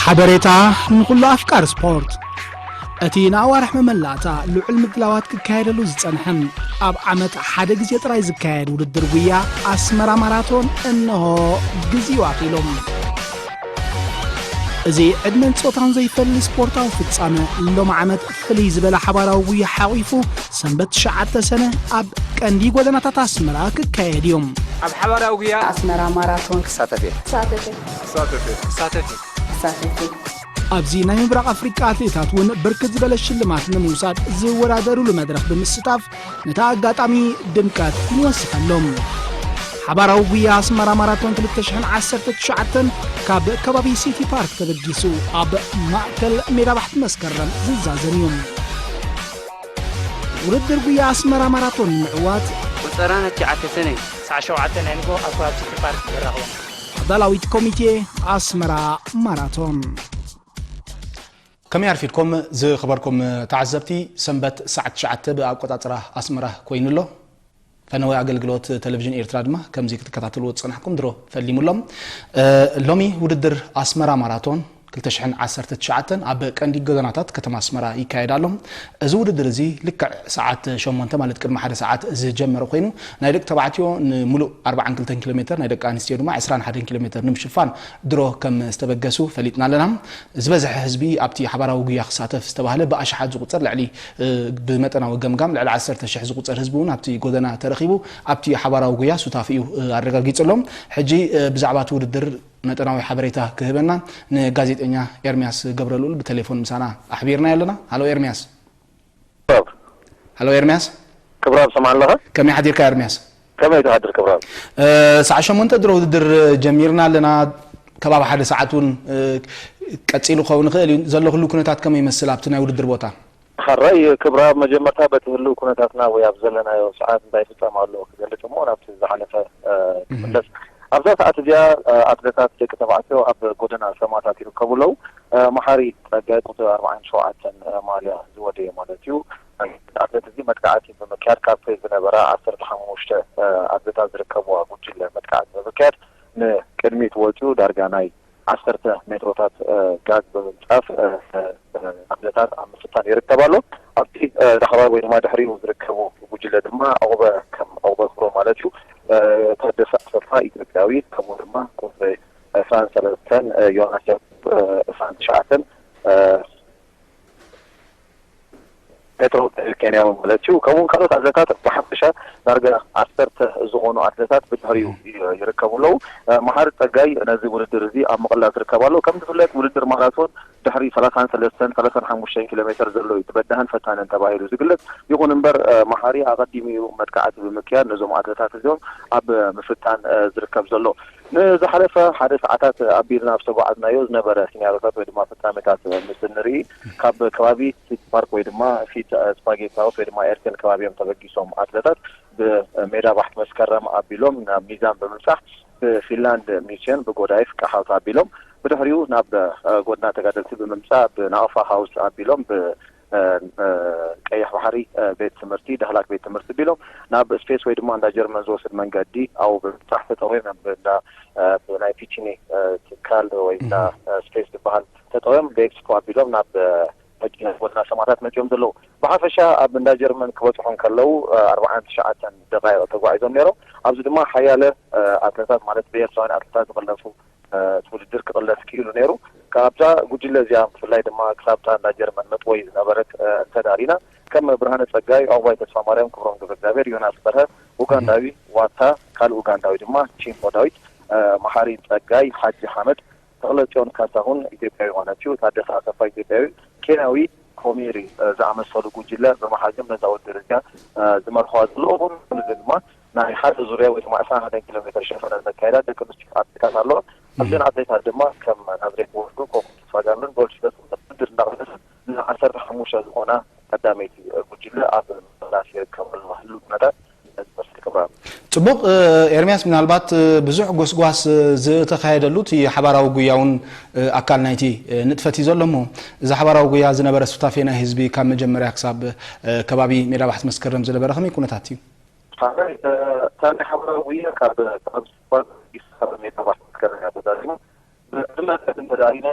ሓበሬታ ንኹሉ ኣፍቃሪ ስፖርት። እቲ ንኣዋርሕ መመላእታ ልዑል ምድላዋት ክካየደሉ ዝጸንሐን ኣብ ዓመት ሓደ ግዜ ጥራይ ዝካየድ ውድድር ጉያ ኣስመራ ማራቶን እንሆ ግዚኡ ኣኺሉ። እዚ ዕድመን ጾታን ዘይፈሊ ስፖርታዊ ፍጻመ ሎም ዓመት ፍልይ ዝበለ ሓባራዊ ጉያ ሓቒፉ ሰንበት ትሽዓተ ሰነ ኣብ ቀንዲ ጎደናታት ኣስመራ ክካየድ እዩ። ኣብ ሓባራዊ ጉያ ኣስመራ ማራቶን ክሳተፍ እየ። ክሳተፍ እየ። ክሳተፍ እየ። ክሳተፍ እየ። ክሳተፍ እየ። ኣብዚ ናይ ምብራቕ ኣፍሪቃ ኣትሌታት እውን ብርክት ዝበለ ሽልማት ንምውሳድ ዝወዳደሩሉ መድረኽ ብምስታፍ ነታ ኣጋጣሚ ድምቀት ይወስኸሎም። ሓባራዊ ጉያ ኣስመራ ማራቶን ክልተ ሽሕን ዓሰርተ ትሽዓተን ካብ ከባቢ ሲቲ ፓርክ ተበጊሱ ኣብ ማእከል ሜዳ ባሕቲ መስከረም ዝዛዘም እዩ። ውድድር ጉያ ኣስመራ ማራቶን ንምዕዋት ቁጸራ ነቲ ዓተሰነ ሰዓት ሸውዓተ ናይ ንጎ ኣብ ከባቢ ሲቲ ፓርክ ይራኸቡ። ኣዳላዊት ኮሚቴ ኣስመራ ማራቶን። ከመይ ኣርፊድኩም ዝኽበርኩም ተዓዘብቲ? ሰንበት ሰዓት ትሽዓተ ብኣቆጻጽራ ኣስመራ ኮይኑ ኣሎ። ፈነወ ኣገልግሎት ቴሌቪዥን ኤርትራ ድማ ከምዚ ክትከታተልዎ ዝጸናሕኩም ድሮ ፈሊሙ ኣሎ። እ፣ ሎሚ ውድድር ኣስመራ ማራቶን ክልተ ሽሕን ዓሰርተ ትሽዓተን ኣብ ቀንዲ ጎደናታት ከተማ ኣስመራ ይካየድ ኣሎ። እዚ ውድድር እዚ ልክዕ ሰዓት ሸሞንተ ማለት ቅድሚ ሓደ ሰዓት ዝጀመረ ኮይኑ ናይ ደቂ ተባዕትዮ ንምሉእ ኣርባዓን ክልተን ኪሎ ሜትር ናይ ደቂ ኣንስትዮ ድማ ዕስራን ሓደን ኪሎ ሜትር ንምሽፋን ድሮ ከም ዝተበገሱ ፈሊጥና ኣለና። ዝበዝሐ ህዝቢ ኣብቲ ሓባራዊ ጉያ ክሳተፍ ዝተባህለ ብኣሽሓት ዝቑጸር ልዕሊ፣ እ፣ ብመጠናዊ ገምጋም ልዕሊ ዓሰርተ ሽሕ ዝቑጸር ህዝቢ እውን ኣብቲ ጎደና ተረኺቡ ኣብቲ ሓባራዊ ጉያ ሱታፊኡ፣ እ፣ ኣረጋጊጹ ኣሎ። ሕጂ፣ እ፣ ብዛዕባ እቲ ውድድር መጠናዊ ሓበሬታ ክህበና ንጋዜጠኛ ኤርምያስ ገብረልኡል ብቴሌፎን ምሳና ኣሕቢርናዮ ኣለና። ሃሎ ኤርምያስ። ሃሎ ኤርምያስ። ክብራብ፣ ሰማዕ ኣለኻ? ከመይ ሓዲርካ ኤርምያስ? ከመይ ትሓድር ክብራብ? እ፣ ሰዓት ሸሞንተ ድሮ ውድድር ጀሚርና ኣለና። ከባቢ ሓደ ሰዓት እውን፣ እ፣ ቀጺሉ ክኸውን ይኽእል እዩ። ዘሎ ኩሉ ኩነታት ከመይ ይመስል ኣብቲ ናይ ውድድር ቦታ? ሓራይ ክብራብ፣ መጀመርታ በቲ ህልው ኩነታትና ወይ ኣብ ዘለናዮ ሰዓት እንታይ ይፍጸም ኣሎ ክገልጽ እሞ ናብቲ ዝሓለፈ፣ እ፣ ክምለስ። ኣብዛ ሰዓት እዚኣ፣ እ፣ ኣትለታት ደቂ ተባዕትዮ ኣብ ጎደና ሰማታት ይርከቡ ኣለዉ። እ፣ መሓሪ ጸጋይ ቁጽሪ ኣርባዓን ሸውዓተን፣ እ፣ ማልያ ዝወደየ ማለት እዩ። ኣትሌት እዚ መጥቃዕቲ ብምክያድ ካብቲ ዝነበራ ዓሰርተ ሓሙሽተ፣ እ፣ ኣትሌታት ዝርከብዋ ጉጅለ መጥቃዕቲ ብምክያድ ንቅድሚት ወጺኡ ዳርጋ ናይ ዓሰርተ ሜትሮታት፣ እ፣ ጋግ ብምንጻፍ፣ እ፣ እ፣ ኣትሌታት ኣብ ምፍታን ይርከብ ኣሎ። ኣብቲ፣ እ፣ ዳሕራይ ወይ ድማ ድሕሪኡ ዝርከቡ ጉጅለ ድማ ዑቕበ ከም ዑቕበ ክብሮ ማለት እዩ፣ እ፣ ታደሰ ኣሰፋ ኢትዮጵያዊ፣ ከምኡ ድማ ቁጽሪ ዕስራን ሰለስተን፣ እ፣ ዮናስ ያዕቆብ፣ እ፣ ዕስራን ትሽዓተን፣ እ፣ ፔትሮ ኬንያዊ ማለት እዩ። ከምኡውን ካልኦት ኣትሌታት ብሓፈሻ ዳርጋ ዓሰርተ ዝኾኑ ኣትሌታት ብድሕሪኡ ይ-፣ ይርከቡ ኣለዉ። እ፣ መሓሪ ጸጋይ ነዚ ውድድር እዚ ኣብ ምቕላስ ይርከብ ኣሎ። ከም ዝፍለጥ ውድድር ማራቶን ድሕሪ ሰላሳን ሰለስተን፣ ሰላሳን ሓሙሽተን ኪሎ ሜትር ዘሎ እዩ እቲ በዳህን ፈታንን ተባሂሉ ዝግለጽ። ይኹን እምበር፣ እ፣ መሓሪ ኣቐዲሙ እዩ መጥቃዕቲ ብምክያድ ነዞም ኣትሌታት እዚኦም ኣብ ምፍታን፣ እ፣ ዝርከብ ዘሎ። ንዝሓለፈ ሓደ ሰዓታት ኣቢልና ኣብ ዝተጓዓዝናዮ ዝነበረ ሲናሪዮታት ወይ ድማ ፍጻሜታት ምስ እንርኢ፣ ካብ ከባቢ ሲቲ ፓርክ ወይ ድማ ፊት ስፓጌት ሃውስ ወይ ድማ ኤርቴል ከባቢ እዮም ተበጊሶም ኣትለታት። ብሜዳ ባሕቲ መስከረም ኣቢሎም ናብ ሚዛን ብምብጻሕ ብፊንላንድ ሚቼን ብጎዳይፍ ቀሓውት ኣቢሎም ብድሕሪኡ ናብ፣ እ፣ ጎድና ተጋደልቲ ብምምጻእ ብናቕፋ ሃውስ ኣቢሎም ብ እ፣ እ፣ ቀይሕ ባሕሪ፣ እ፣ ቤት ትምህርቲ፣ ዳህላክ ቤት ትምህርቲ ቢሎም ናብ ስፔስ ወይ ድማ እንዳ ጀርመን ዝወስድ መንገዲ ኣብኡ ብምብጻሕ ተጠውዮም ናብ እንዳ፣ እ፣ ብናይ ፒቺኒ፣ እ፣ ትካል ወይ እንዳ፣ እህ። እ፣ ስፔስ ዝበሃል ተጠውዮም ብኤክስፖ ኣቢሎም ናብ፣ እ፣ ሕጂ ናይ ጎደና ሰማታት መጺኦም ዘለዉ። ብሓፈሻ ኣብ እንዳ ጀርመን ክበጽሑ እንከለዉ፣ እ፣ ኣርባዓን ትሽዓተን ደቓይቕ ተጓዒዞም ነይሮም። ኣብዚ ድማ ሓያለ፣ እ፣ ኣትለታት ማለት ብኤርትራውያን ኣትለታት ዝቕለፉ እ፣ እቲ ውድድር ክቕለስ ክኢሉ ነይሩ። ካብዛ ጉጅለ እዚኣ ብፍላይ ድማ ክሳብታ እንዳ ጀርመን መጥወይ ዝነበረት፣ እ፣ እንተዳሊና ከም ብርሃነ ጸጋይ፣ ዑቕባይ ተስፋማርያም፣ ክብሮም ገብረእግዚኣብሔር፣ ዮናስ በርሀ፣ ኡጋንዳዊ ዋታ፣ ካልእ ኡጋንዳዊ ድማ ቺምቦ ዳዊት፣ እ፣ መሓሪ ጸጋይ፣ ሓጂ ሓመድ፣ ተኽለጽዮን ካሳሁን ኢትዮጵያዊ ማለት እዩ፣ ታደሰ ኣሰፋ ኢትዮጵያዊ፣ ኬንያዊ ኮሜሪ፣ እ፣ ዝኣመሰሉ ጉጅለ ብመሃዝም ነዛ ውድድር እዚኣ፣ እ፣ ዝመርሕዋ ዘለዉ። እውን እዚ ድማ ናይ ሓደ ዙርያ ወይ ድማ ዕስራን ሓደን ኪሎ ሜትር ሸፈነ ዘካየዳ ደቂ ኣንስትዮ ኣትሌታት ኣለዋ። ኣብዘን ኣትሌታት ድማ ከም ናዝሬት ወልዱ፣ ኮኮብ ተስፋጋብርን ጎልድ ሽበትን ውድድር እንዳቐለሰ ንዓሰርተ ሓሙሽተ ዝኾና ቀዳመይቲ ጉጅለ ኣብ ምምላስ ይርከባ ኣለዋ። ህሉው ኩነታት ነዚ መስል ክብራ። ጽቡቕ፣ እ፣ ኤርምያስ፣ ምናልባት፣ እ፣ ብዙሕ ጎስጓስ፣ እ፣ ዝተኻየደሉ እቲ ሓባራዊ ጉያ እውን፣ እ፣ ኣካል ናይቲ፣ እ፣ ንጥፈት እዩ ዘሎ እሞ፣ እዚ ሓባራዊ ጉያ ዝነበረ ሱታፌ ናይ ህዝቢ ካብ መጀመርያ ክሳብ፣ እ፣ ከባቢ ሜዳ ባሕቲ መስከረም ዝነበረ ከመይ ኩነታት እዩ? ሓደ፣ እ፣ እታ ናይ ሓባራዊ ጉያ ካብ፣ ካብ ስፖርት ካብ ሜዳ ባሕቲ መስከረም እያ ተዛዚማ። ብዕድመ እንተዳሪና፣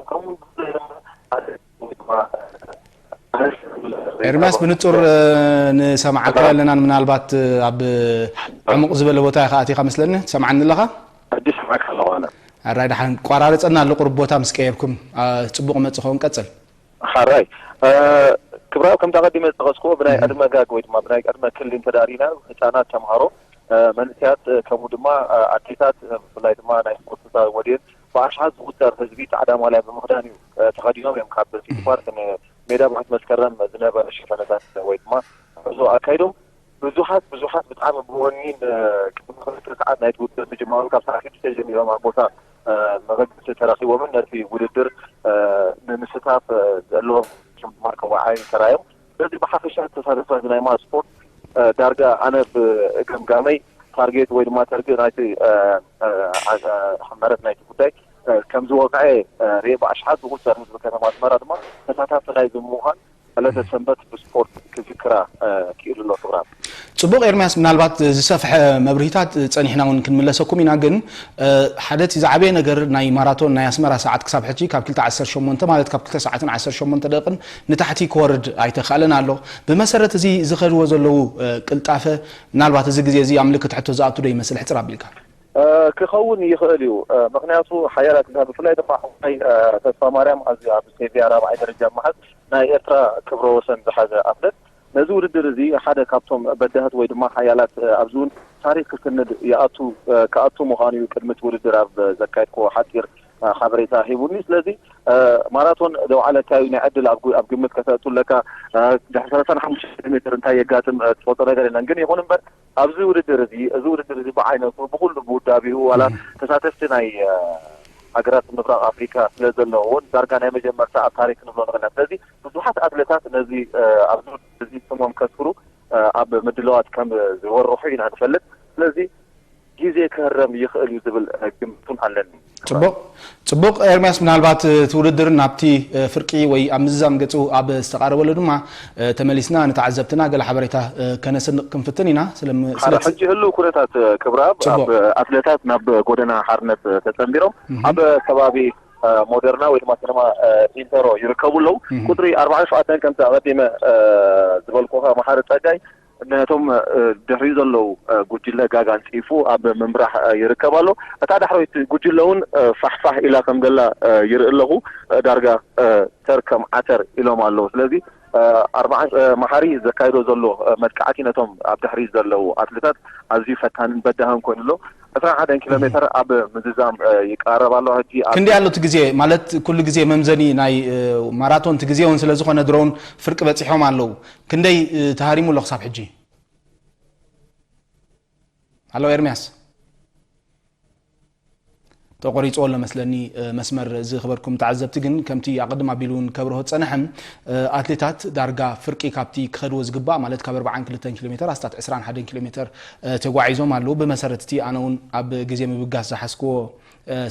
ከምኡ ድማ ኤርሚያስ፣ ብንጹር ንሰምዓካ ኣለናን፣ ምናልባት ኣብ ዕሙቕ ዝበለ ቦታ ኢኻ ኣቲኻ መስለኒ። ትሰምዓኒ ኣለኻ? ሕጂ ይሰምዓካ ኣለኹ ኣነ። ኣራይ፣ ደሓን፣ ቋራርጸና ኣሎ፣ ቁሩብ ቦታ ምስ ቀየርኩም። ጽቡቕ መጽእ ኸውን፣ ቀጽል። ሓራይ ክብራብ፣ ከምታ ቀዲመ ዝጠቐስኩዎ፣ ብናይ ዕድመ ጋግ ወይ ድማ ብናይ ዕድመ ክሊ እንተዳሪና፣ ህፃናት፣ ተምሃሮ፣ መንእሰያት፣ ከምኡ ድማ ኣዴታት፣ ብፍላይ ድማ ናይ ስፖርት ወዲን ብኣሽሓት ዝቁፀር ህዝቢ ፃዕዳ ማልያ ብምኽዳን እዩ ተኸዲኖም እዮም ካብ ሲቲ ፓርክ ንሜዳ ባሕቲ መስከረም ዝነበረ ሸፈነታት ወይ ድማ ጉዕዞ ኣካይዶም። ብዙሓት ብዙሓት ብጣዕሚ ብወኒን ቅድሚ ክልተ ሰዓት ናይቲ ውድድር ምጅማሩ ካብ ሰዓት ሽዱሽተ ጀሚሮም ኣብ ቦታ መበገሲ ተረኺቦምን ነቲ ውድድር ንምስታፍ ዘለዎም ድማ ከወዓዩ ተራዮም። ስለዚ ብሓፈሻ ተሳተፍቲ ናይ ማል ስፖርት ዳርጋ ኣነ ብገምጋመይ ታርጌት ወይ ድማ ተርጌት ናይቲ መረት ናይቲ ጉዳይ ከም ዝወቕዐ ርኤ። ብኣሽሓት ዝቑጸር ህዝቢ ከተማ ኣስመራ ድማ ተሳታፊ ናይዚ ምዃን ዕለተ ሰንበት ብስፖርት ክዝክራ ክኢሉ ኣሎ። ክብራም። ጽቡቕ ኤርምያስ፣ ምናልባት ዝሰፍሐ መብርሂታት ጸኒሕና እውን ክንምለሰኩም ኢና። ግን ሓደ እቲ ዝዓበየ ነገር ናይ ማራቶን ናይ ኣስመራ ሰዓት ክሳብ ሕጂ ካብ ክልተ ዓሰርተ ሸሞንተ፣ ማለት ካብ ክልተ ሰዓትን ዓሰርተ ሸሞንተ ደቂቕን ንታሕቲ ክወርድ ኣይተኻእለን ኣሎ። ብመሰረት እዚ ዝኸድዎ ዘለዉ ቅልጣፈ፣ ምናልባት እዚ ግዜ እዚ ኣብ ምልክት ሕቶ ዝኣቱ ዶ ይመስል? ሕጽር ኣቢልካ። ክኸውን ይኽእል እዩ። ምኽንያቱ ሓያላት ክልታት ብፍላይ ድማ ሓወይ ተስፋ ማርያም ኣዚ ኣብ ሴቪያ ራብዓይ ደረጃ መሓዝ ናይ ኤርትራ ክብረ ወሰን ዝሓዘ ኣትለት ነዚ ውድድር እዚ ሓደ ካብቶም በዳህት ወይ ድማ ሓያላት ኣብዚ እውን ታሪክ ክስንድ ይኣቱ ክኣቱ ምዃኑ እዩ ቅድሚ እቲ ውድድር ኣብ ዘካየድክዎ ሓፂር ሓበሬታ ሂቡኒ። ስለዚ ማራቶን ዘውዓለካ እዩ ናይ ዕድል ኣብ ኣብ ግምት ከተእቱ ኣለካ። ድሕሪ ሰላሳን ሓሙሽተ ኪሎ ሜትር እንታይ የጋጥም ትፈልጦ ነገር የለን። ግን ይኹን እምበር ኣብዚ ውድድር እዚ እዚ ውድድር እዚ ብዓይነቱ ብኩሉ ብውዳቢኡ ዋላ ተሳተፍቲ ናይ ሃገራት ምብራቕ ኣፍሪካ ስለ ዘለውን ዳርጋ ናይ መጀመርታ ኣብ ታሪክ ንብሎ ንኽእል ኢና። ስለዚ ብዙሓት ኣትሌታት ነዚ ኣብዚ ውድድር እዚ ስሞም ከስፍሩ ኣብ ምድላዋት ከም ዝወርሑ ኢና ንፈልጥ። ስለዚ ግዜ ክህረም ይኽእል እዩ ዝብል ግምቱን ኣለኒ። ጽቡቕ ጽቡቕ ኤርምያስ፣ ምናልባት እቲ ውድድር ናብቲ ፍርቂ ወይ ኣብ ምዝዛም ገጹ ኣብ ዝተቓረበሉ ድማ ተመሊስና ንተዓዘብትና ገለ ሓበሬታ ከነስንቕ ክንፍትን ኢና። ስለ ስለ ሕጂ ህልው ኩነታት ክብራብ ጽቡቕ። ኣብ ኣትሌታት ናብ ጎደና ሓርነት ተጸንቢሮም ኣብ ከባቢ ሞደርና ወይ ድማ ሲነማ ኢንተሮ ይርከቡ ኣለዉ። ቁፅሪ ኣርባዕተ ሸውዓተ ከምቲ ኣቐዲመ ዝበልኩኻ መሓሪ ጸጋይ ነቶም ድሕሪኡ ዘለዉ ጉጅለ ጋግ ኣንፂፉ ኣብ ምምራሕ ይርከብ ኣሎ። እታ ዳሕረወይቲ ጉጅለ እውን ፋሕፋሕ ኢላ ከም ዘላ ይርኢ ኣለኹ። ዳርጋ ተር ከም ዓተር ኢሎም ኣለዉ። ስለዚ ኣርባዓ መሓሪ ዘካይዶ ዘሎ መጥቃዕቲ ነቶም ኣብ ድሕሪት ዘለዉ ኣትሌታት ኣዝዩ ፈታንን በዳህን ኮይኑ ኣሎ። ዕስራን ሓደን ኪሎ ሜትር ኣብ ምዝዛም ይቃረብ ኣሎ። ሕጂ ኣብ ክንደይ ኣሎ እቲ ግዜ? ማለት ኩሉ ግዜ መምዘኒ ናይ ማራቶን እቲ ግዜ እውን ስለ ዝኾነ ድሮውን ፍርቂ በፂሖም ኣለዉ። ክንደይ ተሃሪሙ ኣሎ ክሳብ ሕጂ? ኣሎ ኤርምያስ? ተቆሪጽዎ ኣሎ መስለኒ መስመር። እዚ ክበርኩም ተዓዘብቲ ግን ከምቲ ኣቐድም ኣቢሉ እውን ከብርሆ ዝጸንሐ ኣትሌታት ዳርጋ ፍርቂ ካብቲ ክኸድዎ ዝግባእ ማለት ካብ ኣርባዓን ክልተን ኪሎ ሜተር ኣስታት ዕስራን ሓደን ኪሎ ሜተር ተጓዒዞም ኣለዉ። ብመሰረት እቲ ኣነ እውን ኣብ ግዜ ምብጋስ ዝሓዝክዎ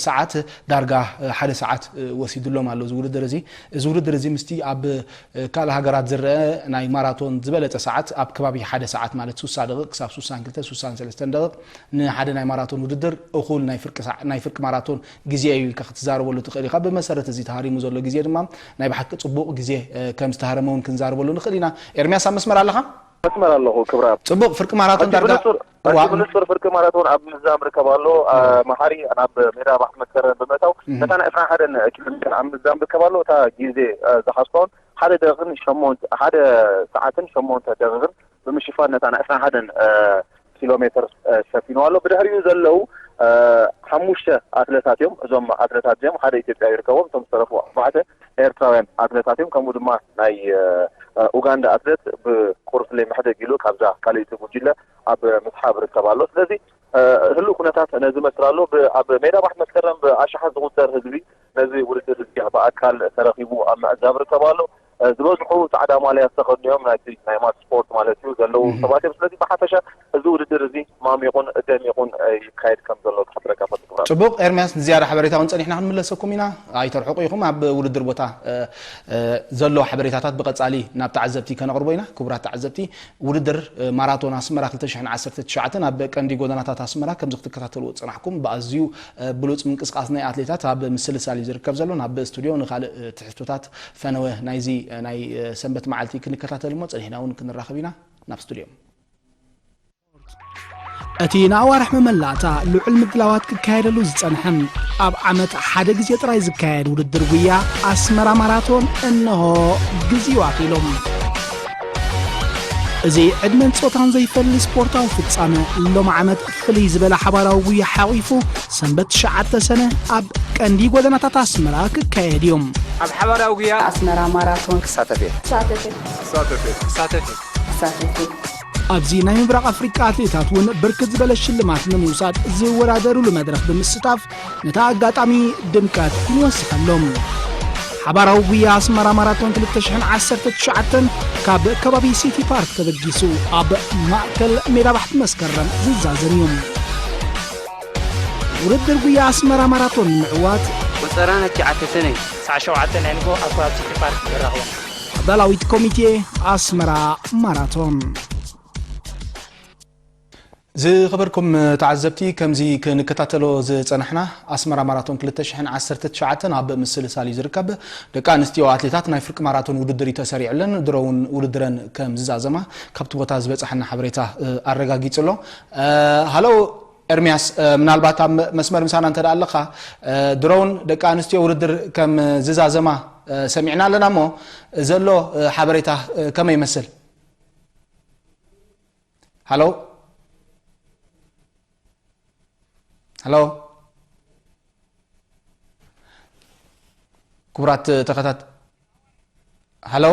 ሰዓት ዳርጋ ሓደ ሰዓት ወሲዱሎም ኣሎ እዚ ውድድር እዚ። እዚ ውድድር እዚ ምስቲ ኣብ ካልእ ሃገራት ዝረአ ናይ ማራቶን ዝበለጸ ሰዓት ኣብ ከባቢ ሓደ ሰዓት ማለት ሱሳ ደቂቕ ክሳብ ሱሳን ክልተ ሱሳን ሰለስተን ደቂቕ ንሓደ ናይ ማራቶን ውድድር እኹል ናይ ፍርቂ ሰዓ-፣ ናይ ፍርቂ ማራቶን ግዜ እዩ ኢልካ ክትዛረበሉ ትኽእል ኢኻ። ብመሰረት እዚ ተሃሪሙ ዘሎ ግዜ ድማ ናይ ብሓቂ ጽቡቕ ግዜ ከም ዝተሃረመ እውን ክንዛረበሉ ንኽእል ኢና። ኤርምያስ ኣብ መስመር ኣለኻ? መስመር ኣለኹ ክብራ። ጽቡቕ፣ ፍርቂ ማራቶን ሕጂ ዳርጋ ብንጹር፣ እዋ። ሕጂ ብንጹር ፍርቂ ማራቶን ኣብ ምዛም ርከብ ኣሎ። እ። መሓሪ ናብ ሜዳ ባሕቲ መስከረም ብምእታው እህ። ነታ ናይ ዕስራን ሓደን ኪሎ ሜትር ኣብ ምዛም ርከብ ኣሎ። እታ ግዜ፣ እ፣ ዝሓዝኳ እውን ሓደ ደቂቕን ሸሞንተ፣ ሓደ ሰዓትን ሸሞንተ ደቂቕን ብምሽፋን ነታ ናይ ዕስራን ሓደን፣ እ፣ ኪሎ ሜትር፣ እ፣ ሸፊኑ ኣሎ። ብድሕሪኡ ዘለዉ፣ እ፣ ሓሙሽተ ኣትለታት እዮም። እዞም ኣትለታት እዚኦም ሓደ ኢትዮጵያ ይርከቦም። እቶም ዝተረፉ ኣርባዕተ ኤርትራውያን ኣትለታት እዮም። ከምኡ ድማ ናይ፣ እ፣ ኡጋንዳ ኣትሌት ብቁርስሌ መሕደግ ኢሉ ካብዛ ካልኣይቲ ጉጅለ ኣብ ምስሓብ ርከብ ኣሎ። ስለዚ፣ እ፣ ህሉው ኩነታት ነዚ መስል ኣሎ። ብ-፣ ኣብ ሜዳ ባሕቲ መስከረም ብኣሽሓት ዝቑጸር ህዝቢ ነዚ ውድድር እዚ ብኣካል ተረኺቡ ኣብ ምዕዛብ ርከብ ኣሎ። ዝበዝሑ ፃዕዳ ማልያ ዝተኸድኑ እዮም፣ ናይቲ ናይ ማት ስፖርት ማለት እዩ፣ ዘለዉ ሰባት እዮም። ስለዚ ብሓፈሻ እዚ ውድድር እዚ ማሚቑን ደሚቑን ይካየድ ከም ዘሎ ክሕብረካ ፈትኩ። ጽቡቕ ኤርምያስ፣ ንዝያዳ ሓበሬታ እውን ጸኒሕና ክንምለሰኩም ኢና። ኣይተርሕቑ ኢኹም። ኣብ ውድድር ቦታ ዘሎ ሓበሬታታት ብቐጻሊ ናብ ተዓዘብቲ ከነቕርቦ ኢና። ክቡራት ተዓዘብቲ፣ ውድድር ማራቶን ኣስመራ ክልተ ሽሕን ዓሰርተ ትሽዓተን ኣብ ቀንዲ ጎደናታት ኣስመራ ከምዚ ክትከታተልዎ ዝጸናሕኩም ብኣዝዩ ብሉጽ ምንቅስቃስ ናይ ኣትሌታት ኣብ ምስልሳል እዩ ዝርከብ ዘሎ። ናብ ስቱድዮ ንኻልእ ትሕዝቶታት ፈነወ ናይዚ ናይ ሰንበት መዓልቲ ክንከታተል እሞ ጸኒሕና እውን ክንራኸብ ኢና። ናብ ስቱድዮ። እቲ ንኣዋርሕ መመላእታ ልዑል ምድላዋት ክካየደሉ ዝጸንሐን ኣብ ዓመት ሓደ ግዜ ጥራይ ዝካየድ ውድድር ጉያ ኣስመራ ማራቶን እንሆ ግዚኡ ኣኺሉ። እዚ ዕድመን ጾታን ዘይፈሊ ስፖርታዊ ፍጻመ ሎም ዓመት ፍልይ ዝበለ ሓባራዊ ጉያ ሓቒፉ ሰንበት ትሽዓተ ሰነ ኣብ ቀንዲ ጎደናታት ኣስመራ ክካየድ እዩ። ኣብ ሓባራዊ ጉያ ኣስመራ ማራቶን ክሳተፍ እየ። ክሳተፍ እየ። ክሳተፍ እየ። ክሳተፍ እየ። ኣብዚ ናይ ምብራቕ ኣፍሪቃ ኣትሌታት እውን ብርክት ዝበለ ሽልማት ንምውሳድ ዝወዳደሩሉ መድረኽ ብምስታፍ ነቲ ኣጋጣሚ ድምቀት ይወስኸሎም። ሓባራዊ ጉያ ኣስመራ ማራቶን ክልተ ሽሕን ዓሰርተ ትሽዓተን ካብ ከባቢ ሲቲ ፓርክ ተበጊሱ ኣብ ማእከል ሜዳ ባሕቲ መስከረም ዝዛዘም እዩ። ውድድር ጉያ ኣስመራ ማራቶን ንምዕዋት ቁጸራ ነቲ ዓተተነይ ሰዓት ሸውዓተ ናይ ንጎ ኣብ ከባቢ ሲቲ ፓርክ ንራኸቦ። ኣዳላዊት ኮሚቴ ኣስመራ ማራቶን። ዝኸበርኩም ተዓዘብቲ፣ ከምዚ ክንከታተሎ ዝጸናሕና ኣስመራ ማራቶን ክልተ ሽሕን ዓሰርተ ትሽዓተን ኣብ ምስልሳል እዩ ዝርከብ። ደቂ ኣንስትዮ ኣትሌታት ናይ ፍርቂ ማራቶን ውድድር እዩ ተሰሪዑለን፣ ድሮ እውን ውድድረን ከም ዝዛዘማ ካብቲ ቦታ ዝበጻሓና ሓበሬታ ኣረጋጊጹ ኣሎ። ሃሎ ኤርሚያስ፣ ምናልባት ኣብ መስመር ምሳና እንተ ኣለኻ፣ ድሮ እውን ደቂ ኣንስትዮ ውድድር ከም ዝዛዘማ ሰሚዕና ኣለና እሞ ዘሎ ሓበሬታ ከመይ ይመስል? ሃሎ ሃሎ ክቡራት ተኸታት ሃሎ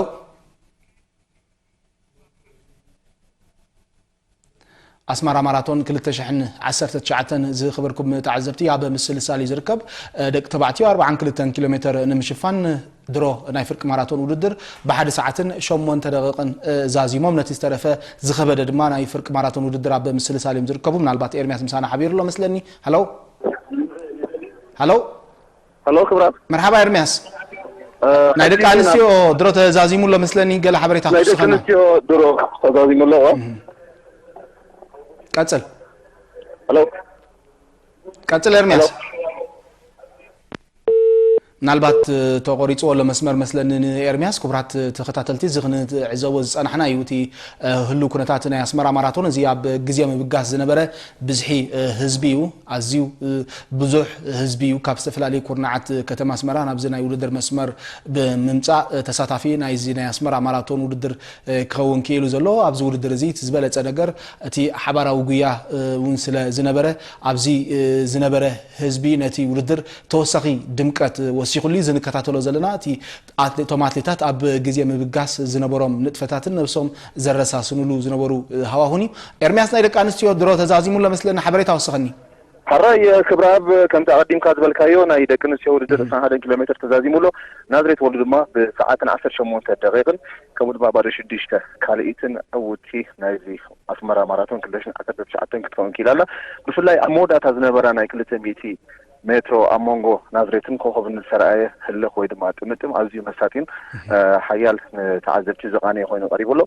ኣስመራ ማራቶን ክልተ ሽሕን ዓሰርተ ትሽዓተን ዝኸበርኩም ተዓዘብቲ ኣብ ምስልሳል እዩ ዝርከብ። ደቂ ተባዕትዮ ኣርብዓን ክልተን ኪሎ ሜትር ንምሽፋን ድሮ ናይ ፍርቂ ማራቶን ውድድር ብሓደ ሰዓትን ሸሞንተ ደቂቕን ዛዚሞም ነቲ ዝተረፈ ዝኸበደ ድማ ናይ ፍርቂ ማራቶን ውድድር ኣብ ምስልሳል እዮም ዝርከቡ። ምናልባት ኤርሚያስ ምሳና ሓቢሩ ኣሎ መስለኒ። ሃሎ ሃሎ ሃሎ ክብራት መርሓባ ኤርሚያስ። ናይ ደቂ ኣንስትዮ ድሮ ተዛዚሙ ኣሎ መስለኒ፣ ገለ ሓበሬታ ናይ ደቂ ክትስኸና። ኣንስትዮ ድሮ ተዛዚሙ ኣሎ። ቀጽል ሃሎ ቀጽል ኤርሚያስ። ምናልባት ተቆሪጽዎ ኣሎ መስመር መስለኒ ንኤርሚያስ። ክቡራት ተኸታተልቲ፣ እዚ ክንዕዘቦ ዝጸናሕና እዩ እቲ ህሉ ኩነታት ናይ ኣስመራ ማራቶን። እዚ ኣብ ግዜ ምብጋስ ዝነበረ ብዝሒ ህዝቢ እዩ። ኣዝዩ ብዙሕ ህዝቢ እዩ ካብ ዝተፈላለዩ ኩርናዓት ከተማ ኣስመራ ናብዚ ናይ ውድድር መስመር ብምምጻእ ተሳታፊ ናይዚ ናይ ኣስመራ ማራቶን ውድድር ክኸውን ክኢሉ ዘሎ። ኣብዚ ውድድር እዚ እቲ ዝበለጸ ነገር እቲ ሓባራዊ ጉያ እውን ስለ ዝነበረ ኣብዚ ዝነበረ ህዝቢ ነቲ ውድድር ተወሳኺ ድምቀት ወሲኹሉ እዩ። እዚ ንከታተሎ ዘለና እቲ ኣትሌ- እቶም ኣትሌታት ኣብ ግዜ ምብጋስ ዝነበሮም ንጥፈታትን ነብሶም ዘረሳስኑሉ ዝነበሩ ሃዋሁን እዩ። ኤርሚያስ ናይ ደቂ ኣንስትዮ ድሮ ተዛዚሙ ኣሎ መስለኒ፣ ሓበሬታ ወስኸኒ። ሕራይ ክብረኣብ፣ ከምቲ ኣቐዲምካ ዝበልካዮ ናይ ደቂ ኣንስትዮ ውድድር ዕስራን ሓደን ኪሎ ሜትር ተዛዚሙ ኣሎ። ናዝሬት ወልዱ ድማ ብሰዓትን ዓሰርተ ሸሞንተ ደቂቕን ከምኡ ድማ ባዶ ሽዱሽተ ካልኢትን ዕውትቲ ናይዚ ኣስመራ ማራቶን ክልተ ሽሕን ዓሰርተ ትሽዓተን ክትከውን ክኢላ ኣላ። ብፍላይ ኣብ መወዳእታ ዝነበራ ናይ ክልተ ሚእቲ ሜትሮ ኣብ መንጎ ናዝሬትን ኮኸብን ዝተረኣየ ህልኽ ወይ ድማ ጥምጥም ኣዝዩ መሳጢን ሓያል ንተዓዘብቲ ዝቓነየ ኮይኑ ቀሪቡ ኣሎ።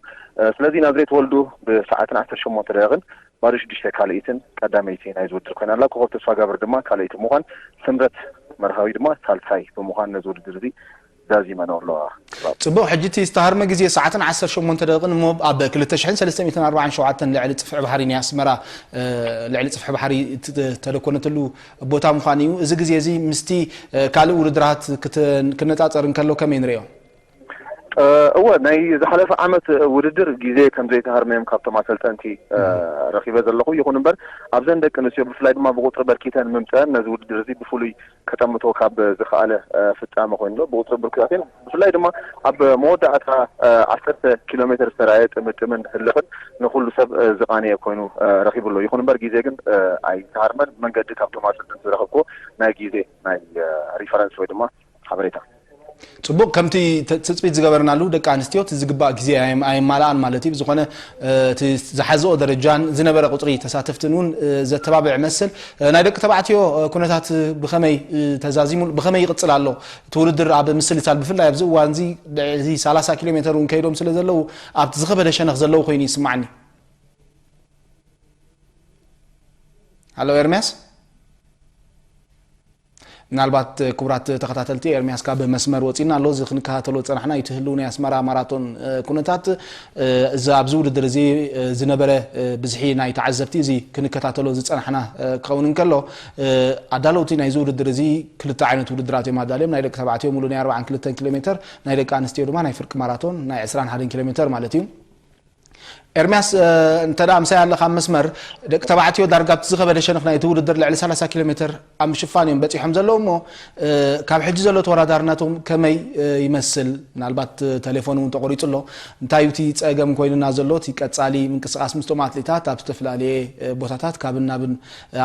ስለዚ ናዝሬት ወልዱ ብሰዓትን ዓሰርተ ሸሞንተ ደቂቕን ባዶ ሽዱሽተ ካልኢትን ቀዳመይቲ ናይዚ ውድድር ኮይና ኣላ። ኮኸብ ተስፋጋብር ድማ ካልኣይቲ ብምዃን ስምረት መርሃዊ ድማ ሳልሳይ ብምዃን ነዚ ውድድር እዚ ዛዚመንኦ ኣለዋ። ጽቡቕ፣ ሕጂ እቲ ዝተሃርመ ግዜ ሰዓትን ዓሰርተ ሸሞንተ ደቂቕን እሞ ኣብ ክልተ ሽሕን ሰለስተ ሚእትን ኣርባዓን ሸውዓተን ልዕሊ ጽፍሒ ባሕሪ ናይ ኣስመራ ልዕሊ ጽፍሒ ባሕሪ እተደኮነትሉ ቦታ ምዃኑ እዩ። እዚ ግዜ እዚ ምስቲ ካልእ ውድድራት ክነጻጸር እንከሎ ከመይ ንርእዮ? እወ፣ ናይ ዝሓለፈ ዓመት ውድድር ግዜ ከም ዘይተሃርመ እዮም ካብቶም ኣሰልጠንቲ ረኺበ ዘለኹ። ይኹን እምበር ኣብዘን ደቂ ኣንስትዮ ብፍላይ ድማ ብቁፅሪ በርኪተን ምምፀአን ነዚ ውድድር እዚ ብፍሉይ ከጠምቶ ካብ ዝኸኣለ ፍጻመ ኮይኑ ኣሎ። ብቁፅሪ ብርክታት እዮም። ብፍላይ ድማ ኣብ መወዳእታ ዓሰርተ ኪሎ ሜትር ዝተረኣየ ጥምጥምን ህልኽን ንኹሉ ሰብ ዝቓነየ ኮይኑ ረኺቡ ኣሎ። ይኹን እምበር ግዜ ግን ኣይተሃርመን። መንገዲ ካብቶም ኣሰልጠንቲ ዝረኸብኩዎ ናይ ግዜ ናይ ሪፈረንስ ወይ ድማ ሓበሬታ ጽቡቕ፣ ከምቲ ተ-፣ ትጽቢት ዝገበርናሉ ደቂ ኣንስትዮ እቲ ዝግባእ ግዜ ኣየም-፣ ኣየማልኣን ማለት እዩ። ብዝኾነ፣ እ፣ እቲ ዝሓዝኦ ደረጃን ዝነበረ ቁጽሪ ተሳተፍትን እውን፣ እ፣ ዘተባብዕ ይመስል። እ፣ ናይ ደቂ ተባዕትዮ፣ እ፣ ኩነታት ብኸመይ፣ እ፣ ተዛዚሙ፣ ብኸመይ ይቕጽል ኣሎ? እቲ ውድድር ኣብ ምስልሳል፣ ብፍላይ ኣብዚ እዋን እዚ፣ እዚ ሰላሳ ኪሎ ሜተር እውን ከይዶም ስለ ዘለዉ፣ ኣብቲ ዝኸበደ ሸነኽ ዘለዉ ኮይኑ ይስማዓኒ። ሃሎ ኤርምያስ? ምናልባት ክቡራት ተኸታተልቲ፣ ኤርምያስ ካብ መስመር ወጺና ኣሎ። እዚ ክንከታተሎ ዝጸናሕና እቲ ህልው ናይ ኣስመራ ማራቶን፣ እ፣ ኩነታት፣ እ፣ እዚ ኣብዚ ውድድር እዚ፣ እ፣ ዝነበረ፣ እ፣ ብዝሒ ናይ ተዓዘብቲ እዚ ክንከታተሎ ዝጸናሕና፣ እ፣ ክኸውን እንከሎ፣ እ፣ ኣዳለውቲ ናይዚ ውድድር እዚ ክልተ ዓይነት ውድድራት እዮም ኣዳልዮም። ናይ ደቂ ተባዕትዮ ሙሉ ናይ ኣርባዓን ክልተን ኪሎ ሜተር፣ ናይ ደቂ ኣንስትዮ ድማ ናይ ፍርቂ ማራቶን ናይ ዕስራን ሓደን ኪሎ ሜተር ማለት እዩ። ኤርምያስ፣ እ፣ እንተ ደኣ ምሳይ ኣለኻ ኣብ መስመር፣ ደቂ ተባዕትዮ ዳርጋ ኣብቲ ዝኸበደ ሸነኽ ናይቲ ውድድር ልዕሊ ሰላሳ ኪሎ ሜተር ኣብ ምሽፋን እዮም በጺሖም ዘለዉ እሞ፣ እ፣ ካብ ሕጂ ዘሎ ተወዳዳርነቶም ከመይ፣ እ፣ ይመስል? ምናልባት፣ እ፣ ተሌፎን እውን ተቖሪጹ ኣሎ። እንታይ እዩ እቲ ጸገም ኮይኑና ዘሎ? እቲ ቀጻሊ ምንቅስቓስ ምስቶም ኣትሌታት ኣብ ዝተፈላለየ፣ እ፣ ቦታታት ካብን ናብን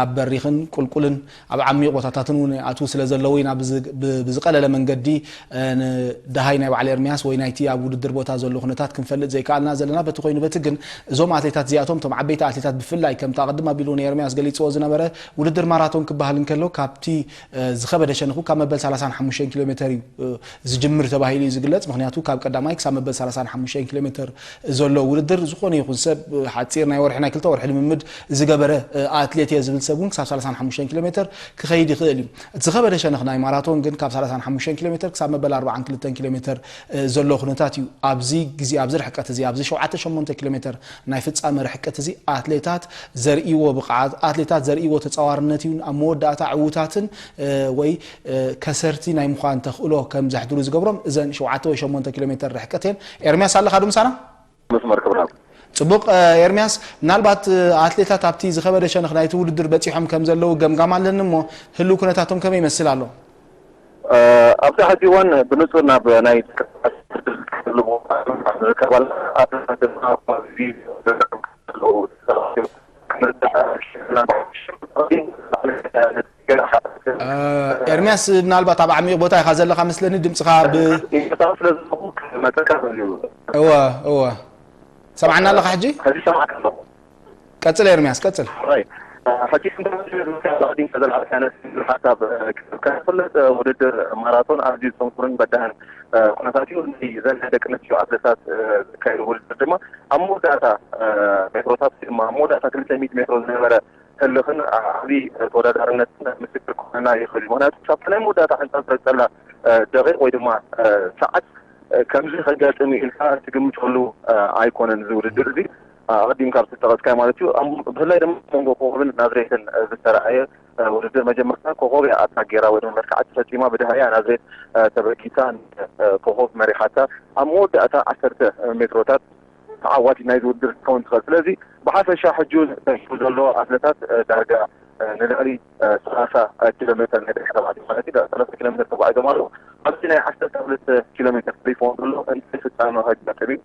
ኣብ በሪኽን ቁልቁልን ኣብ ዓሚቕ ቦታታትን እውን ይኣትዉ ስለ ዘለዉ ኢና ብዝ-፣ ብ-፣ ብዝቐለለ መንገዲ፣ እ፣ ንደሃይ ናይ በዓል ኤርምያስ ወይ ናይቲ ኣብ ውድድር ቦታ ዘሎ ኩነታት ክንፈልጥ ዘይከኣልና ዘለና። በቲ ኮይኑ በቲ ግን እዞም ኣትሌታት እዚኣቶም፣ እቶም ዓበይቲ ኣትሌታት ብፍላይ ከምቲ ኣቐድም ኣቢሉ ንኤርምያስ ገሊጽዎ ዝነበረ ውድድር ማራቶን ክበሃል እንከሎ ካብቲ፣ እ፣ ዝኸበደ ሸነኹ ካብ መበል ሰላሳን ሓሙሽተን ኪሎ ሜተር እዩ፣ እ፣ ዝጅምር ተባሂሉ እዩ ዝግለጽ። ምኽንያቱ ካብ ቀዳማይ ክሳብ መበል ሰላሳን ሓሙሽተን ኪሎ ሜተር ዘሎ ውድድር ዝኾነ ይኹን ሰብ፣ እ፣ ሓጺር ናይ ወርሒ ናይ ክልተ ወርሒ ልምምድ ዝገበረ፣ እ፣ ኣትሌት እየ ዝብል ሰብ እውን ክሳብ ሰላሳን ሓሙሽተን ኪሎ ሜተር ክኸይድ ይኽእል እዩ። እቲ ዝኸበደ ሸነኽ ናይ ማራቶን ግን ካብ ሰላሳን ሓሙሽተን ኪሎ ሜተር ክሳብ መበል ኣርባዓን ክልተን ኪሎ ሜተር፣ እ፣ ዘሎ ኩነታት እዩ። ኣብዚ ግዜ፣ ኣብዚ ርሕቀት እዚ፣ ኣብዚ ሸውዓተ ሸሞንተ ኪሎ ሜተር ናይ ፍጻመ ርሕቀት እዚ ኣትሌታት ዘርእይዎ ብቕዓት፣ ኣትሌታት ዘርእይዎ ተጻዋርነት እዩ ኣብ መወዳእታ ዕዉታትን፣ እ፣ ወይ፣ እ፣ ከሰርቲ ናይ ምዃን ተኽእሎ ከም ዘሕድሩ ዝገብሮም እዘን ሸውዓተ ወይ ሸሞንተ ኪሎ ሜተር ርሕቀት እየን። ኤርምያስ ኣለኻ ዶ ምሳና? መስመር ክብራ። ጽቡቕ፣ እ፣ ኤርምያስ፣ ምናልባት፣ እ፣ ኣትሌታት ኣብቲ ዝኸበደ ሸነኽ ናይቲ ውድድር በጺሖም ከም ዘለዉ ገምጋም ኣለኒ እሞ፣ ህልው ኩነታቶም ከመይ ይመስል ኣሎ? እ፣ ኣብዚ ሕጂ እዋን ብንጹር ናብ ናይ ዝርከባ ኣትሌታት ድማ ኣብዚ ዘለዉ እ፣ ኤርምያስ፣ ምናልባት ኣብ ዓሚቕ ቦታ ኢኻ ዘለኻ መስለኒ፣ ድምፅኻ ብ- ይቅርታ ስለ ዘለኹ ክመፀካ እዩ። እወ፣ እወ። ሰምዓና ኣለኻ ሕጂ? ሕጂ ሰማዕካ ኣለኹ። ቀጽል ኤርምያስ፣ ቀጽል። ሕራይ። ሕጂ ሓሳብ ክፍለጥ ውድድር ማራቶን ኣዝዩ ጽንኩርን በዳህን ኩነታት እዩ። ዘን ደቂ ኣንስትዮ ኣትለታት ዝካየዱ ውድድር ድማ ኣብ መወዳእታ ሜትሮታት ድማ ኣብ መወዳእታ ክልተ ሚእቲ ሜትሮ ዝነበረ ህልኽን ዓብዪ ተወዳዳርነትን ምስክር ክኾነና ይኽእል እዩ። ምኽንያቱ ካብቲ ናይ መወዳእታ ሕንጻ ዝረግጸላ ደቂቕ ወይ ድማ ሰዓት ከምዚ ከጋጥም ኢልካ ትግምተሉ ኣይኮነን። እዚ ውድድር እዚ ኣቐዲምካ ኣብ ዝጠቐስካዮ ማለት እዩ። ብፍላይ ድማ መንጎ ኮኾብን ናዝሬትን ዝተረኣየ ውድድር መጀመርታ ኮኾብ እያ ኣታክ ጌራ ወይ ድማ መጥቃዕቲ ፈጺማ ብድሕሪኣ ናዝሬት ተበጊሳ ኮኾብ መሪሓታ ኣብ መወዳእታ ዓሰርተ ሜትሮታት ተዓዋቲት ናይዚ ውድድር ክትከውን ትኽእል። ስለዚ ብሓፈሻ ሕጂ እውን ተሪፉ ዘሎ ኣትለታት ዳርጋ ንልዕሊ ሰላሳ ኪሎ ሜትር ናይ ደቂ ተባዕትዮ ማለት እዩ ሰላሳ ኪሎ ሜትር ተጓዒዞም ኣለዉ። ኣብዚ ናይ ዓሰርተ ክልተ ኪሎ ሜትር ተሪፍዎ ዘሎ እንታይ ፍጻመ ከጋጥም እዩ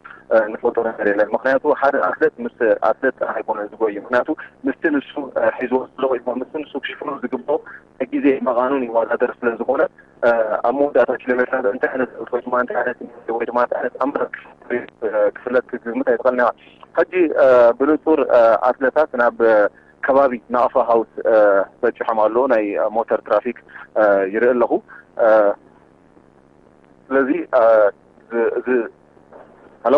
ንፈልጦ ነገር የለን። ምክንያቱ ሓደ ኣትለት ምስ ኣትለት ኣይኮነን ዝጎይ። ምክንያቱ ምስቲ ንሱ ሒዝዎ ዘሎ ወይ ድማ ምስቲ ንሱ ክሽፍኖ ዝግብኦ ግዜ መቓኑን ይወዳደር ስለ ዝኾነ ኣብ መወዳእታ ኪሎ ሜትራት እንታይ ዓይነት ለውጢ ወይ ድማ እንታይ ዓይነት ወይ ድማ እንታይ ዓይነት ኣምር ክፍለጥ ክትግምት ኣይትኽእልን ኢኻ። ሕጂ ብንጹር ኣትለታት ናብ ከባቢ ናቕፋ ሃውስ በጺሖም ኣለዉ። ናይ ሞተር ትራፊክ ይርኢ ኣለኹ። ስለዚ እዚ ሃሎ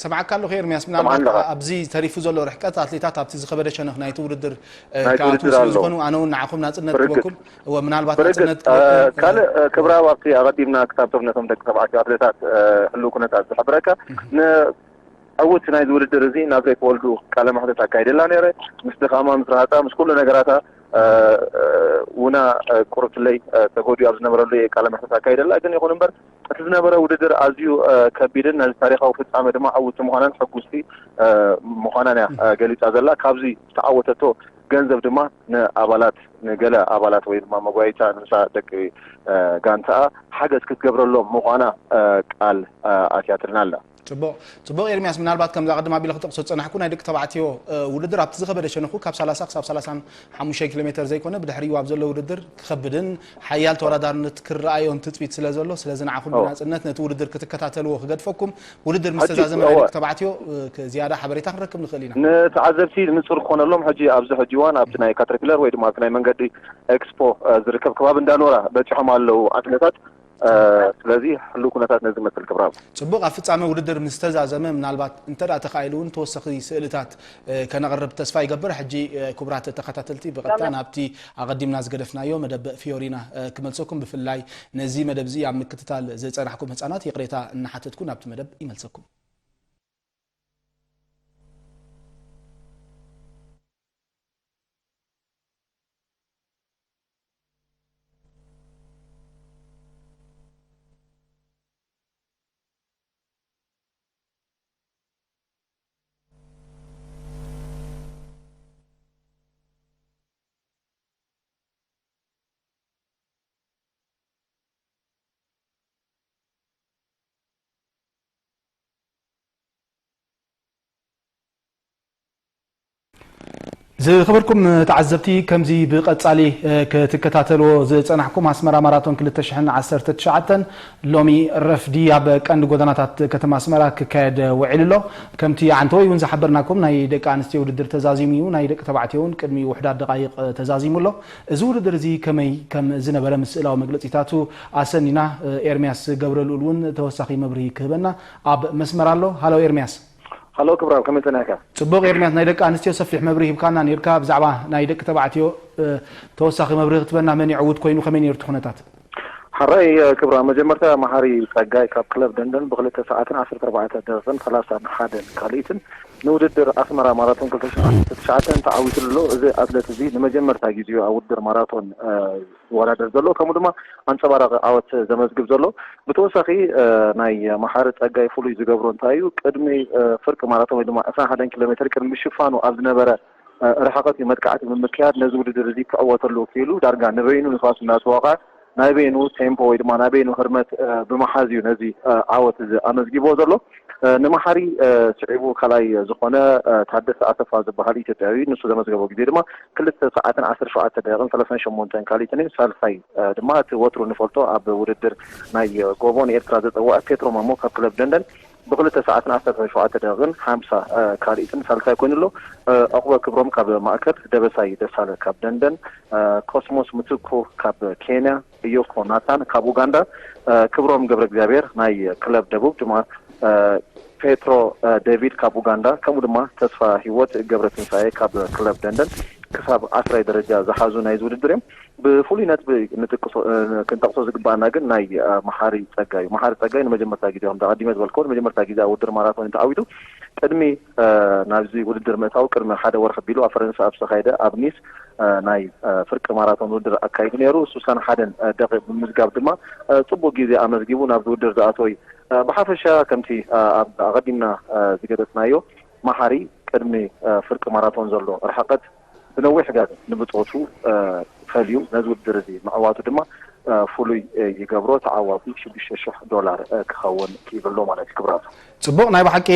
ሰማዕካ ኣለኹ ኤርሚያስ፣ ምናልባት ኣብዚ ተሪፉ ዘሎ ርሕቀት ኣትሌታት ኣብቲ ዝኸበደ ሸነኽ ናይቲ ውድድር ክኣትዉ ስለ ዝኾኑ ኣነ እውን ንዓኹም ናጽነት ክበኩም እወ ምናልባት ናጽነት ክበኩም ካልእ ክብራዊ ኣብቲ ኣቐዲምና ክሳብ ነቶም ደቂ ተባዕትዮ ኣትሌታት ህልው ኩነታት ዝሕብረካ ዕውት ናይዚ ውድድር እዚ ናዝሬት ወልዱ ቃለ መሕተት ኣካይደላ ነይረ። ምስ ድኻማ ምስ ረሃጻ ምስ ኩሉ ነገራታ ውና ቁርብትለይ ተጎዲኡ ኣብ ዝነበረሉ እየ ቃለ መሕተት ኣካይደላ። ግን ይኹን እምበር እቲ ዝነበረ ውድድር ኣዝዩ ከቢድን ነዚ ታሪኻዊ ፍጻመ ድማ ዕውቲ ምዃናን ሕጉስቲ ምዃናን እያ ገሊጻ ዘላ። ካብዚ ዝተዓወተቶ ገንዘብ ድማ ንኣባላት ንገለ ኣባላት ወይ ድማ መጓይታ ንሳ ደቂ ጋንታኣ ሓገዝ ክትገብረሎም ምዃና ቃል ኣትያትልና ኣላ። ጽቡቕ ጽቡቕ። ኤርሚያስ፣ ምናልባት ከምዛ ቅድም ኣቢለ ክጠቕሶ ዝጸናሕኩ ናይ ደቂ ተባዕትዮ ውድድር ኣብቲ ዝኸበደ ሸነኹ ካብ ሰላሳ ክሳብ ሰላሳን ሓሙሽተ ኪሎ ሜተር ዘይኮነ፣ ብድሕሪኡ ኣብ ዘሎ ውድድር ክኸብድን ሓያል ተወዳዳርነት ክረኣዮን ትጽቢት ስለ ዘሎ፣ ስለዚ ንዓኹም ብናጽነት ነቲ ውድድር ክትከታተልዎ ክገድፈኩም፣ ውድድር ምስ ተዛዘመ ናይ ደቂ ተባዕትዮ ዝያዳ ሓበሬታ ክንረክብ ንኽእል ኢና። ንተዓዘብቲ ንጹር ክኾነሎም፣ ሕጂ ኣብዚ ሕጂ እዋን ኣብቲ ናይ ካተርፒለር ወይ ድማ ኣብቲ ናይ መንገዲ ኤክስፖ ዝርከብ ከባቢ እንዳኖራ በጺሖም ኣለዉ ኣትሌታት። ስለዚ ህሉው ኩነታት ነዚ ይመስል። ክብራብ። ጽቡቕ። ኣብ ፍጻመ ውድድር ምስ ተዛዘመ፣ ምናልባት እንተ ደኣ ተኻኢሉ እውን ተወሰኺ ስእልታት ከነቕርብ ተስፋ ይገብር። ሕጂ ክቡራት ተኸታተልቲ፣ ብቐጥታ ናብቲ ኣቐዲምና ዝገደፍናዮ መደብ ፊዮሪና ክመልሰኩም፣ ብፍላይ ነዚ መደብ እዚ ኣብ ምክትታል ዝጸናሕኩም ህጻናት ይቕሬታ እናሓተትኩ ናብቲ መደብ ይመልሰኩም። ዝኸበርኩም ተዓዘብቲ፣ ከምዚ ብቐጻሊ ክትከታተልዎ ዝጸናሕኩም፣ ኣስመራ ማራቶን ክልተ ሽሕን ዓሰርተ ትሽዓተን ሎሚ ረፍዲ ኣብ ቀንዲ ጎደናታት ከተማ ኣስመራ ክካየድ ውዒሉ ኣሎ። ከምቲ ዓንተወይ እውን ዝሓበርናኩም፣ ናይ ደቂ ኣንስትዮ ውድድር ተዛዚሙ እዩ፣ ናይ ደቂ ተባዕትዮ እውን ቅድሚ ውሑዳት ደቓይቕ ተዛዚሙ ኣሎ። እዚ ውድድር እዚ ከመይ ከም ዝነበረ ምስ ስእላዊ መግለጺታቱ ኣሰኒና፣ ኤርምያስ ገብረልኡል እውን ተወሳኺ መብርሂ ክህበና ኣብ መስመር ኣሎ። ሃሎ ኤርምያስ። ሃሎ ክብራብ፣ ከመይ ጸኒሕካ? ጽቡቕ ኤርምያስ፣ ናይ ደቂ ኣንስትዮ ሰፊሕ መብርሂ ሂብካና ኔርካ፣ ብዛዕባ ናይ ደቂ ተባዕትዮ ተወሳኺ መብርሂ ክትበና መን ይዕውት ኮይኑ፣ ከመይ ኔሩ እቲ ኩነታት? ሓራይ ክብራ፣ መጀመርታ መሓሪ ጸጋይ ካብ ክለብ ደንደን ብክልተ ሰዓትን ዓሰርተ ኣርባዕተ ደቂቕን ሰላሳን ሓደን ካልኢትን ንውድድር ኣስመራ ማራቶን ክልተ ሽሕን ዓሰርተ ትሽዓተን ተዓዊቱ ኣሎ። እዚ ኣትሌት እዚ ንመጀመርታ ግዜኡ ኣብ ውድድር ማራቶን ዝወዳደር ዘሎ፣ ከምኡ ድማ ኣንጸባራቒ ዓወት ዘመዝግብ ዘሎ። ብተወሳኺ ናይ መሓሪ ጸጋይ ፍሉይ ዝገብሮ እንታይ እዩ? ቅድሚ ፍርቂ ማራቶን ወይ ድማ ዕስራን ሓደን ኪሎ ሜትር ቅድሚ ምሽፋኑ ኣብ ዝነበረ ርሕቀት እዩ መጥቃዕቲ ብምክያድ ነዚ ውድድር እዚ ክዕወተሉ ክኢሉ። ዳርጋ ንበይኑ ንፋስ እናተወቕዐ ናይ በይኑ ቴምፖ ወይ ድማ ናይ በይኑ ህርመት ብምሓዝ እዩ ነዚ ዓወት እዚ ኣመዝጊብዎ ዘሎ። ንመሓሪ ስዒቡ ካልኣይ ዝኾነ ታደሰ ኣሰፋ ዝበሃል ኢትዮጵያዊ፣ ንሱ ዘመዝገቦ ግዜ ድማ ክልተ ሰዓትን ዓሰርተ ሸውዓተ ደቂቕን ሰላሳን ሸሞንተን ካልኢትን እዩ። ሳልሳይ ድማ እቲ ወትሩ ንፈልጦ ኣብ ውድድር ናይ ጎቦ ንኤርትራ ዘጸወዐ ፔትሮ ማሞ ካብ ክለብ ደንደን ብክልተ ሰዓትን ዓሰርተ ሸውዓተ ደቂቕን ሓምሳ ካልኢትን ሳልሳይ ኮይኑ ኣሎ። ዕቑበ ክብሮም ካብ ማእከል፣ ደበሳይ ደሳለ ካብ ደንደን፣ ኮስሞስ ምትኩ ካብ ኬንያ፣ እዮኮ ናታን ካብ ኡጋንዳ፣ ክብሮም ገብረ እግዚኣብሔር ናይ ክለብ ደቡብ ድማ ፔትሮ ዴቪድ ካብ ኡጋንዳ፣ ከምኡ ድማ ተስፋ ሂወት ገብረ ትንሳኤ ካብ ክለብ ደንደን ክሳብ ዓስራይ ደረጃ ዝሓዙ ናይዚ ውድድር እዮም። ብፍሉይ ነጥቢ ንጥቅሶ ክንጠቅሶ ዝግባኣና ግን ናይ መሓሪ ጸጋይ እዩ። መሓሪ ጸጋይ ንመጀመርታ ግዜ፣ ከም ኣቐዲመ ዝበልክዎ፣ ንመጀመርታ ግዜ ኣብ ውድድር ማራቶን እዩ ተዓዊቱ። ቅድሚ ናብዚ ውድድር ምእታው ቅድሚ ሓደ ወርሒ ኣቢሉ ኣብ ፈረንሳ ኣብ ዝተኻየደ ኣብ ኒስ ናይ ፍርቂ ማራቶን ውድድር ኣካይዱ ነይሩ። ሱሳን ሓደን ደቂቕ ብምምዝጋብ ድማ ጽቡቕ ግዜ ኣመዝጊቡ ናብዚ ውድድር ዝኣተወ እዩ። ብሓፈሻ ከምቲ ኣብ ኣቐዲምና ዝገለጽናዮ፣ መሓሪ ቅድሚ ፍርቂ ማራቶን ዘሎ ርሕቀት ብነዊሕ ጋር ንብጾቱ ፈልዩ ነዚ ውድድር እዚ ምዕዋቱ ድማ ፍሉይ ይገብሮ። ተዓዋቲ ሽዱሽተ ሽሕ ዶላር ክኸውን ክኢሉ ኣሎ ማለት እዩ። ክብራቱ። ጽቡቕ። ናይ ብሓቂ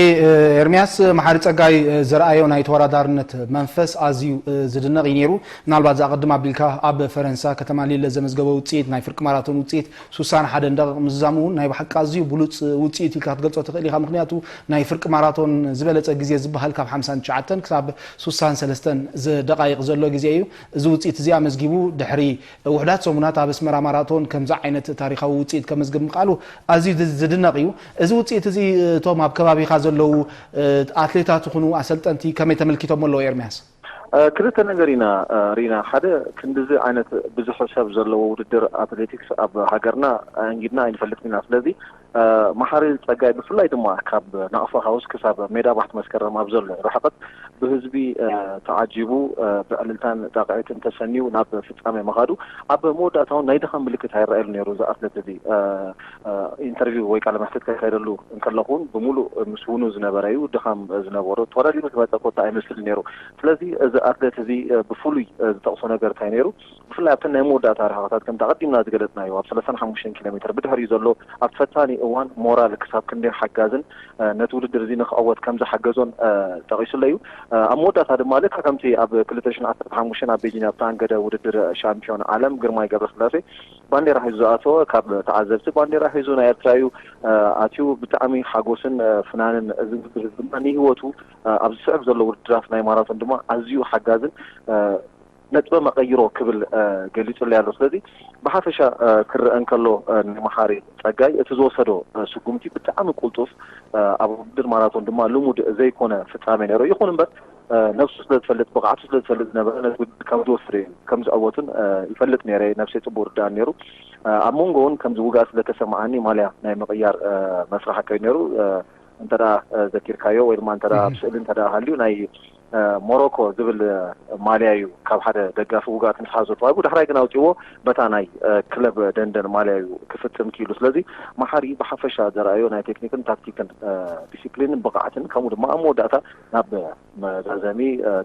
ኤርምያስ፣ መሓሪ ጸጋይ ዘርኣዮ ናይ ተወዳዳርነት መንፈስ ኣዝዩ ዝድነቕ እዩ ነይሩ። ምናልባት ዝኣቐድም ኣቢልካ ኣብ ፈረንሳ ከተማ ሊለ ዘመዝገበ ውጽኢት፣ ናይ ፍርቂ ማራቶን ውጽኢት ሱሳን ሓደን ደቂቕ ምዝዛሙ እውን ናይ ብሓቂ ኣዝዩ ብሉጽ ውጽኢት ኢልካ ክትገልጾ ትኽእል ኢኻ። ምኽንያቱ ናይ ፍርቂ ማራቶን ዝበለጸ ግዜ ዝበሃል ካብ ሓምሳን ትሽዓተን ክሳብ ሱሳን ሰለስተን ደቓይቕ ዘሎ ግዜ እዩ። እዚ ውጽኢት እዚ ኣመዝጊቡ ድሕሪ ውሑዳት ሰሙናት ኣብ ኣስመራ ማራቶን ከምዚ ዓይነት ታሪኻዊ ውጽኢት ከመዝግብ ምኽኣሉ ኣዝዩ ዝ- ዝድነቕ እዩ። እዚ ውጽኢት እዚ እቶም ኣብ ከባቢኻ ዘለዉ ኣትሌታት ይኹኑ ኣሰልጠንቲ ከመይ ተመልኪቶሞ ኣለዉ ኤርምያስ? ክልተ ነገር ኢና ርኢና። ሓደ፣ ክንድዚ ዓይነት ብዙሕ ሰብ ዘለዎ ውድድር ኣትሌቲክስ ኣብ ሃገርና ኣንጊድና ኣይንፈልጥን ኢና። ስለዚ መሓሪ ጸጋይ ብፍላይ ድማ ካብ ናቕፋ ሃውስ ክሳብ ሜዳ ባሕቲ መስከረም ኣብ ዘሎ ርሕቀት ብህዝቢ ተዓጂቡ ብዕልልታን ጣቕዒትን ተሰንዩ ናብ ፍጻሜ ምኻዱ ኣብ መወዳእታ እውን ናይ ድኻም ምልክት ኣይረኣየሉ ነይሩ። እዚ ኣትለት እዚ ኢንተርቪው ወይ ቃለ መሕትት ከካይደሉ እንከለኹ እውን ብምሉእ ምስውኑ ዝነበረ እዩ። ድኻም ዝነበሮ ተወዳዲሩ ዝመፀ ኮታ ኣይመስልን ነይሩ። ስለዚ እዚ ኣትለት እዚ ብፍሉይ ዝጠቕሶ ነገር እንታይ ነይሩ? ብፍላይ ኣብተን ናይ መወዳእታ ርሕቐታት ከምቲ ኣቐዲምና ዝገለጽናዮ ኣብ ሰላሳን ሓሙሽተን ኪሎ ሜትር ብድሕሪኡ ዘሎ ኣብቲ ፈታኒ እዋን ሞራል ክሳብ ክንደይ ሓጋዝን ነቲ ውድድር እዚ ንክዕወት ከም ዝሓገዞን ጠቒሱለ እዩ። ኣብ መወዳእታ ድማ ልክዕ ከምቲ ኣብ ክልተ ሽሕን ዓሰርተ ሓሙሽተን ኣብ ቤጂን ኣብ ተኣንገደ ውድድር ሻምፒዮን ዓለም ግርማይ ገብረስላሴ ባንዴራ ሒዙ ዝኣተወ ካብ ተዓዘብቲ ባንዴራ ሒዙ ናይ ኤርትራ እዩ ኣትዩ። ብጣዕሚ ሓጎስን ፍናንን እዚ ውድድር እዚ ድማ ንህይወቱ ኣብ ዝስዕብ ዘሎ ውድድራት ናይ ማራቶን ድማ ኣዝዩ ሓጋዝን ነጥበ መቐይሮ ክብል ገሊጹለይ ኣሎ። ስለዚ ብሓፈሻ ክረአ እንከሎ ናይ መሓሪ ጸጋይ እቲ ዝወሰዶ ስጉምቲ ብጣዕሚ ቁልጡፍ፣ ኣብ ውድድር ማራቶን ድማ ልሙድ ዘይኮነ ፍጻሜ ነይሩ። ይኹን እምበር ነብሱ ስለ ዝፈልጥ፣ ብቕዓቱ ስለ ዝፈልጥ ዝነበረ ነቲ ውድድር ከም ዝወሰደ እዩ፣ ከም ዝዕወቱን ይፈልጥ ነይረ። ነብሰይ ጽቡቕ ርዳእ ነይሩ። ኣብ መንጎ እውን ከምዚ ውግኣት ስለ ተሰማዓኒ ማልያ ናይ ምቕያር መስርሕ ኣካይዱ ነይሩ። እንተ ደኣ ዘኪርካዮ ወይ ድማ እንተ ደኣ ኣብ ስእሊ እንተ ደኣ ሃልዩ ናይ ሞሮኮ ዝብል ማልያ እዩ ካብ ሓደ ደጋፊ ውግኣት ምስ ሓዞ ተዋሂቡ። ዳሕራይ ግን ኣውጺእዎ በታ ናይ ክለብ ደንደን ማልያ እዩ ክፍጽም ክኢሉ። ስለዚ መሓሪ ብሓፈሻ ዘርኣዮ ናይ ቴክኒክን ታክቲክን ዲሲፕሊንን ብቕዓትን ከምኡ ድማ ኣብ መወዳእታ ናብ መዛዘሚ